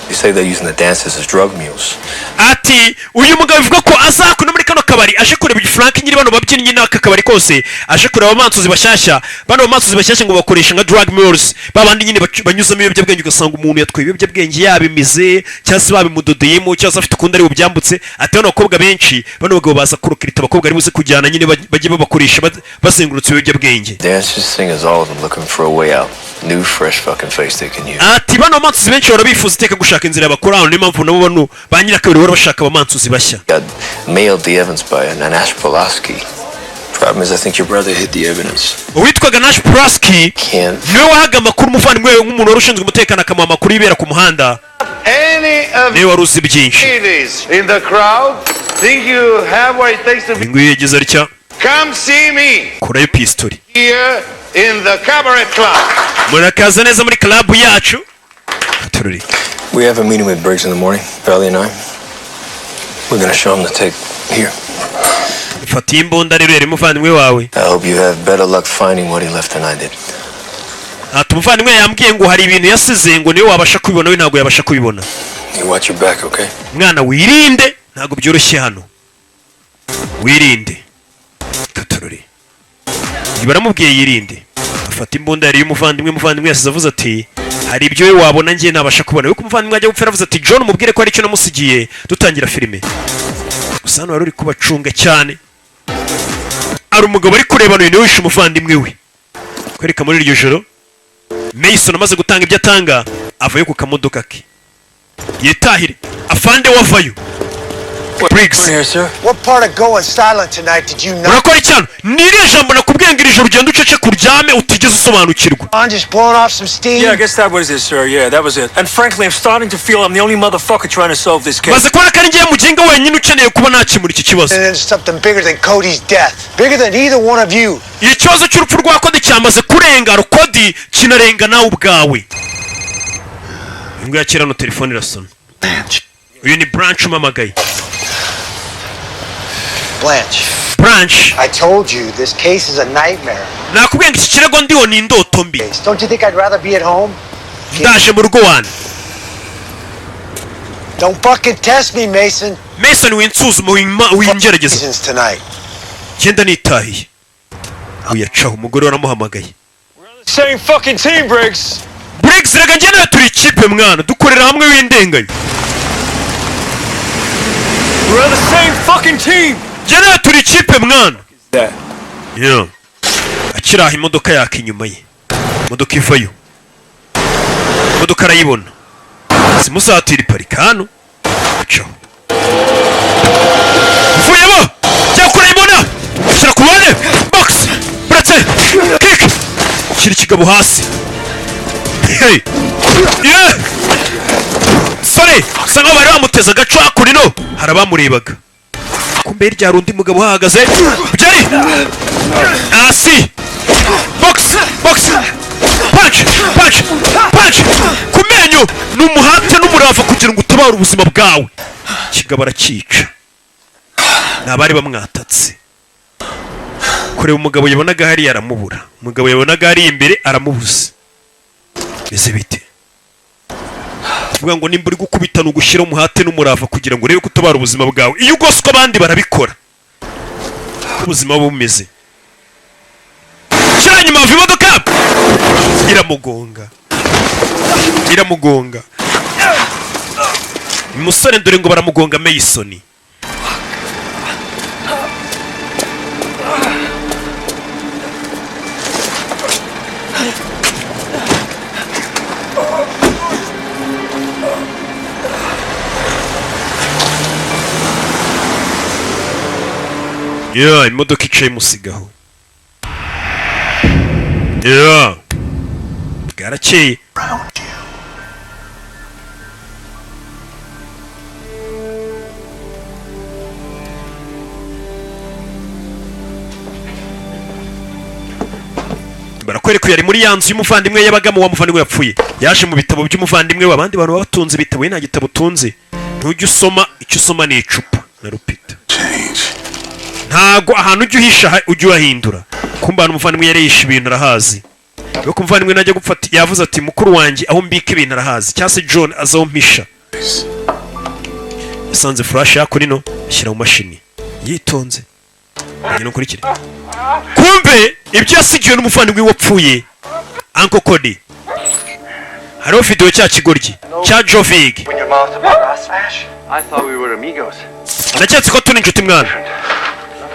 They say they're using the dancers as drug mules. Ati uyu mugabo bivuga ko azakuna muri kano kabari aje kureba uyu Frank nyiri bano babyinnyi n'aka kabari kose, aje kureba abamansuzi bashyashya. Bano bamansuzi bashyashya ngo bakoresha nka drug mules, babandi nyine banyuzamo ibiyobyabwenge, ugasanga umuntu yatwaye ibiyobyabwenge yabimize cyangwa se babimudodeyemo cyangwa se afite ukundi ari bubyambutse. Ati bano bakobwa benshi, bano bagabo baza kurokirita abakobwa ari buze kujyana nyine, bajye babakoresha bazengurutse ibiyobyabwenge. Dancers, singers, all of them looking for a way out. New, fresh fucking face they can use. Ati bano bamansuzi benshi bahora bifuza iteka gushaka inzira bakora hano, niyo mpamvu nabo bano ba nyirakabiri bahora bashaka abamansuzi bashya. Got mailed the evidence by an Nash Pulaski. Problem is, I think your brother hid the evidence. Uwitwaga Nash Pulaski Can't niwe wahaga amakuru umuvandimwe we, nk'umuntu wari ushinzwe umutekano, akamuha amakuru y'ibera ku muhanda. Any of Niwe wari uzi byinshi. ladies in the crowd think you have what it takes to Uyu nguyu yagize atya, come see me kurayo pistori. here in the cabaret club. Murakaza neza muri club yacu. Tururi. We have a meeting with Briggs in the morning, Valley and I. We're gonna show him the tape. Here. Fata iyi mbunda rero yari umuvandimwe wawe. I hope you have better luck finding what he left than I did. Ati umuvandimwe yambwiye ngo hari ibintu yasize, ngo niwe wabasha kubibona, we ntabwo yabasha kubibona. You watch your back, okay? Mwana, wirinde, ntabwo byoroshye hano, wirinde. Katorore baramubwiye yirinde. Afata imbunda yari y'umuvandimwe. Umuvandimwe yasize avuze ati hari ibyo we wabona njye ntabasha kubona. Yuko umuvandimwe ajya gupfa avuze ati: "John, umubwire ko hari icyo namusigiye." Dutangira filime gusa, hano wari uri kubacunga cyane, hari umugabo ari kurebana, uyu niwe wishe umuvandimwe we. Kwereka muri iryo joro, Mason amaze gutanga ibyo atanga, avayo ku kamodoka ke yitahire. Afande wavayo Briggs. What part of going silent tonight did you not? Urakora icyano? Ni iriya jambo nakubwiye ngo iri joro ugenda ucece kuryame utigeze usobanukirwa? I'm just blowing off some steam. Yeah, I guess that was it, sir. Yeah, that was it. And frankly, I'm starting to feel I'm the only motherfucker trying to solve this case. Maze kubona ko ari ngewe muginga wenyine ukeneye kuba nakemura iki kibazo. And it's something bigger than Cody's death. Bigger than either one of you. Ikibazo cy'urupfu rwa Cody cyamaze kurenga Cody, kinarenga nawe ubwawe. Imbwa ya kera. No telefone irasona. Uyu ni Blanche umamagaye. Blanche. Blanche. I told you this case is a nightmare. Nakubwiye ngo iki kirego ndiho ni indoto mbi. Don't you think I'd rather be at home? Ndaje mu rugo wane. Don't fucking test me, Mason. Mason, winsuzuma, wingerageza. Reasons tonight. Genda nitahiye. Uyacaho, umugore waramuhamagaye. Same fucking team, Briggs. Briggs, reka njye nawe turi ikipe mwana, dukorera hamwe, w'indengayo. We're on the same fucking team. Njye nawe turi ikipe mwana. That. Yeah. Akiri aho, imodoka yaka inyuma ye, imodoka ivayo, imodoka arayibona, zimusatira, iparika hano. Acaho, uvuyemo jya kurayibona. Shyira ku ruhande, box, buretse kick, shyira ikigabo hasi. Hey! Yeah! Sore bisa nkaho bari bamuteze agaco. Hakurino hari abamurebaga, kumbe hirya hari undi mugabo uhahagaze. Byari hasi, box, box, punch, punch, punch ku menyo. Ni umuhate n'umurava kugira ngo utabare ubuzima bwawe. Kigabo aracyica. Ni abari bamwatatse. Kureba umugabo yabonaga hariya aramubura, umugabo yabonaga hariya imbere aramubuze. Bimeze bite? Kuvuga ngo nimba uri gukubita ni ugushyira umuhate n'umurava kugira ngo urebe ko utabara ubuzima bwawe. Iyo ugoswe abandi barabikora, uko ubuzima buba bumeze. Shyira inyuma, hava imodoka iramugonga, iramugonga umusore. Dore ngo baramugonga. Mason yeah, imodoka icaye imusigaho. Yeah, bwarakeye. Barakwereka yari muri ya nzu y'umuvandimwe yabagamo. Wa muvandimwe yapfuye yaje mu bitabo by'umuvandimwe we. Abandi bantu baba batunze ibitabo, we nta gitabo utunze, ntujya usoma. Icyo usoma ni icupa na rupita. Ntago ahantu ujya uhisha ujya urahindura. Kumba ahantu umuvandimwe yari yishe ibintu arahazi. Nuko umuvandimwe najya gupfa yavuze ati: "Mukuru wanjye aho mbika ibintu arahazi," cyangwa se John azi aho mpisha. Yasanze flash yako nino, ashyira mu mashini yitonze. Ngena ukurikire. Kumbe ibyo yasigiwe n'umuvandimwe wapfuye, Uncle Cody, hariho video cya kigoryi cya Joe Vig. When your mouth about us, Ash? I thought we were amigos. Ndaketse ko turi inshuti mwana,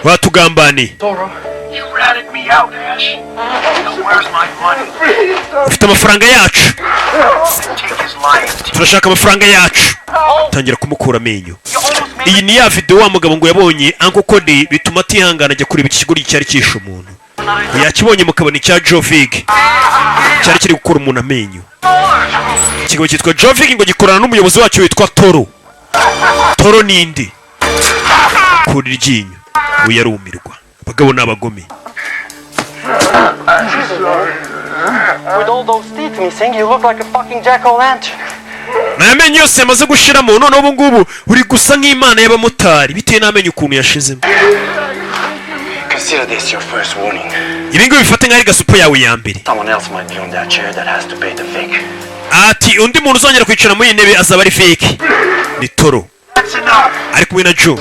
batugambaniye. Toro. You ratted me out, Ash. Now where's my money? Ufite amafaranga yacu. Take his lying Turashaka amafaranga yacu. Tangira kumukura amenyo. Iyi ni ya video wa mugabo ngo yabonye Uncle Cody, bituma atihangana ajya kureba iki kigoryi cyari cyishe umuntu. Yakibonye mukabona icya Joe Vig cyari kiri gukura umuntu amenyo. Ikigo cyitwa Joe Vig ngo gikorana n'umuyobozi wacyo witwa Toro. Toro ninde? Kura iryinyo, we yarumirwa. Abagabo ni abagome. With all those teeth missing, you look like a fucking jack-o'-lantern. Aya menyo yose yamaze gushiramo, noneho ubu ngubu uri gusa nk'imana y'abamotari bitewe n'amenyo ukuntu yashizemo. Consider this your first warning. Ibi ngibi bifate nk'aho ari gasupo yawe ya mbere. Someone else might be on that chair that has to pay the fake. Ati undi muntu uzongera kwicara muri iyi ntebe azaba ari fake. Ni Toro ari kumwe na Joe.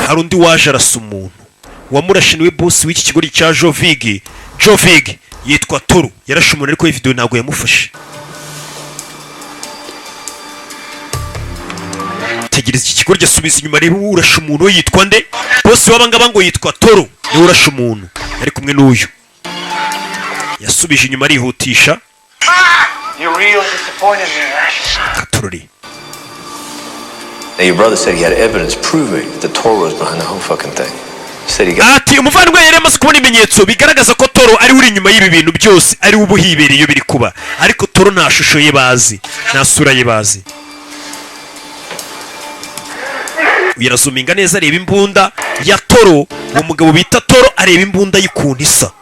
Hari undi waje arasa umuntu. Wamurashe niwe boss w'iki kigo cya Jovig. Jovig yitwa Toro, yarashe umuntu ariko iyi video ntabwo yamufashe. Tegereza, iki kigo asubiza inyuma, reba urashe umuntu we yitwa nde? Boss w'abangaba ngo yitwa Toro, niwe urashe umuntu ari kumwe n'uyu. Yasubije inyuma arihutisha. You really disappointed me, Ash. Katurori. Now, your brother said he had evidence proving that the Toro was behind the whole fucking thing. Said he got Ati umuvandimwe yari yamaze kubona ibimenyetso bigaragaza ko Toro ari we uri inyuma y'ibi bintu byose, ari we uba uhibereye iyo biri kuba. Ariko Toro nta shusho ye bazi, nta sura ye bazi. Uyu arazuminga neza, areba imbunda ya Toro. Uwo mugabo bita Toro areba imbunda y'ukuntu isa,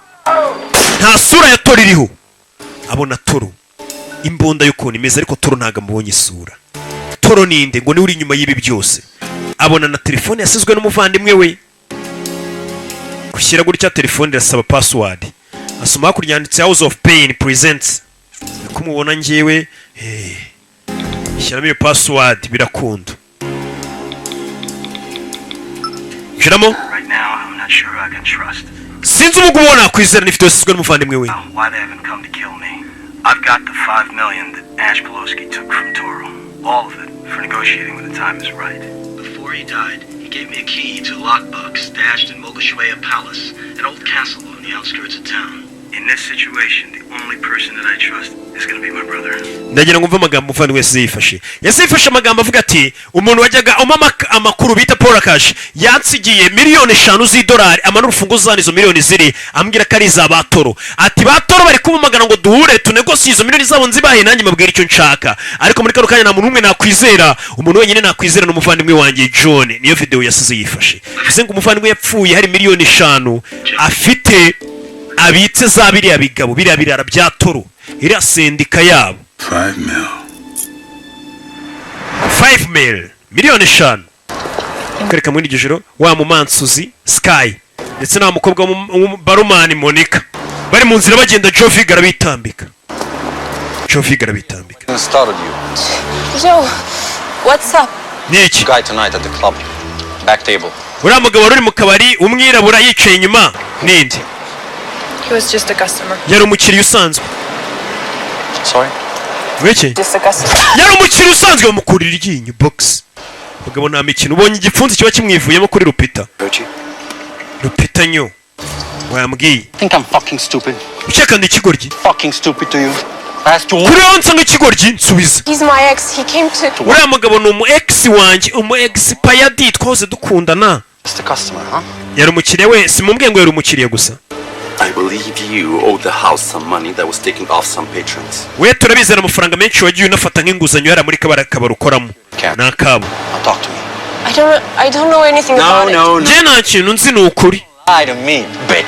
nta sura ya Toro iriho. Abona Toro imbunda y'ukuntu imeze, ariko Toro ntabwo amubonye isura. Toro ninde ngo niwe uri inyuma y'ibi byose? Abona na telefone yasizwe n'umuvandimwe we. Gushyira gutya telefone irasaba password. Asoma hakurya yanditse House of Pain presents. Ko mubona njyewe, shyiramo iyo password birakunda. Shyiramo. Right now, I'm not sure I can trust. Sinzi ubu ngubu nakwizera n'ifite yasizwe n'umuvandimwe we. Why they haven't come to kill me. I've got the 5 million that Ash Pelosi took from Toro. All of it for negotiating when the time is right. Before he died, he gave me a key to a lockbox stashed in Mogashuea Palace, an old castle on the outskirts of town. In this situation, the only person that I trust is gonna be my brother. Ndagira ngo mve amagambo umuvandimwe wese yifashe. Yasize yifashe amagambo avuga ati umuntu wajyaga umpa amakuru bita Paul Akashi yansigiye 5 miliyoni z'idolari, amanura urufunguzo zane izo miliyoni ziri, ambwira ko ari iza Batoro. Ati Batoro bari kumumagana ngo duhure tunegosiye izo miliyoni zabo, nzibahe nanjye mbabwira icyo nshaka, ariko muri kano kanya nta muntu n'umwe nakwizera. Umuntu wenyine nakwizera ni umuvandimwe wanjye John. Niyo video yasize yifashe. Bivuze ngo umuvandimwe yapfuye hari 5 miliyoni afite abitse za biriya bigabo, biriya birara bya Toro, iriya sendika yabo. 5 mil. 5 mil, 5 miliyoni. Kwereka muri iryo joro wa mumansuzi Sky ndetse na wa mukobwa w'umubarumani Monica bari mu nzira bagenda, Joe Vig arabitambika. Joe Vig arabitambika. Startled you. Joe, what's up? Ni iki? Guy tonight at the club. Back table. Uriya mugabo wari uri mu kabari, umwirabura yicaye inyuma, ninde? He was just a customer. Yari umukiriya usanzwe. Sorry? Wiki? Just a customer. Yari umukiriya usanzwe. Bamukurira iryinyo box. Mugabo nta mikino, ubonye igipfunsi kiba kimwivuyemo kuri Rupita. Richie? Rupita nyo wambwiye. Think I'm fucking stupid? Ukeka ndi ikigoryi? Fucking stupid to you? I asked you. Kuri wowe nsa nk'ikigoryi? Nsubiza. He's my ex. He came to. Uriya mugabo ni umu ex wanjye, umu ex payadi, twahoze dukundana. Just a customer, huh? Yari umukiriya we, simubwiye ngo yari umukiriya gusa. I believe you owe the house some money that was taken off some patrons. We turabizera amafaranga menshi wagiye unafata nk'inguzanyo yari muri kabari, akabari ukoramo ni akabo. Talk to me. I don't know anything about it. No, no. Njye nta kintu nzi, ni ukuri. Lie to me, bitch.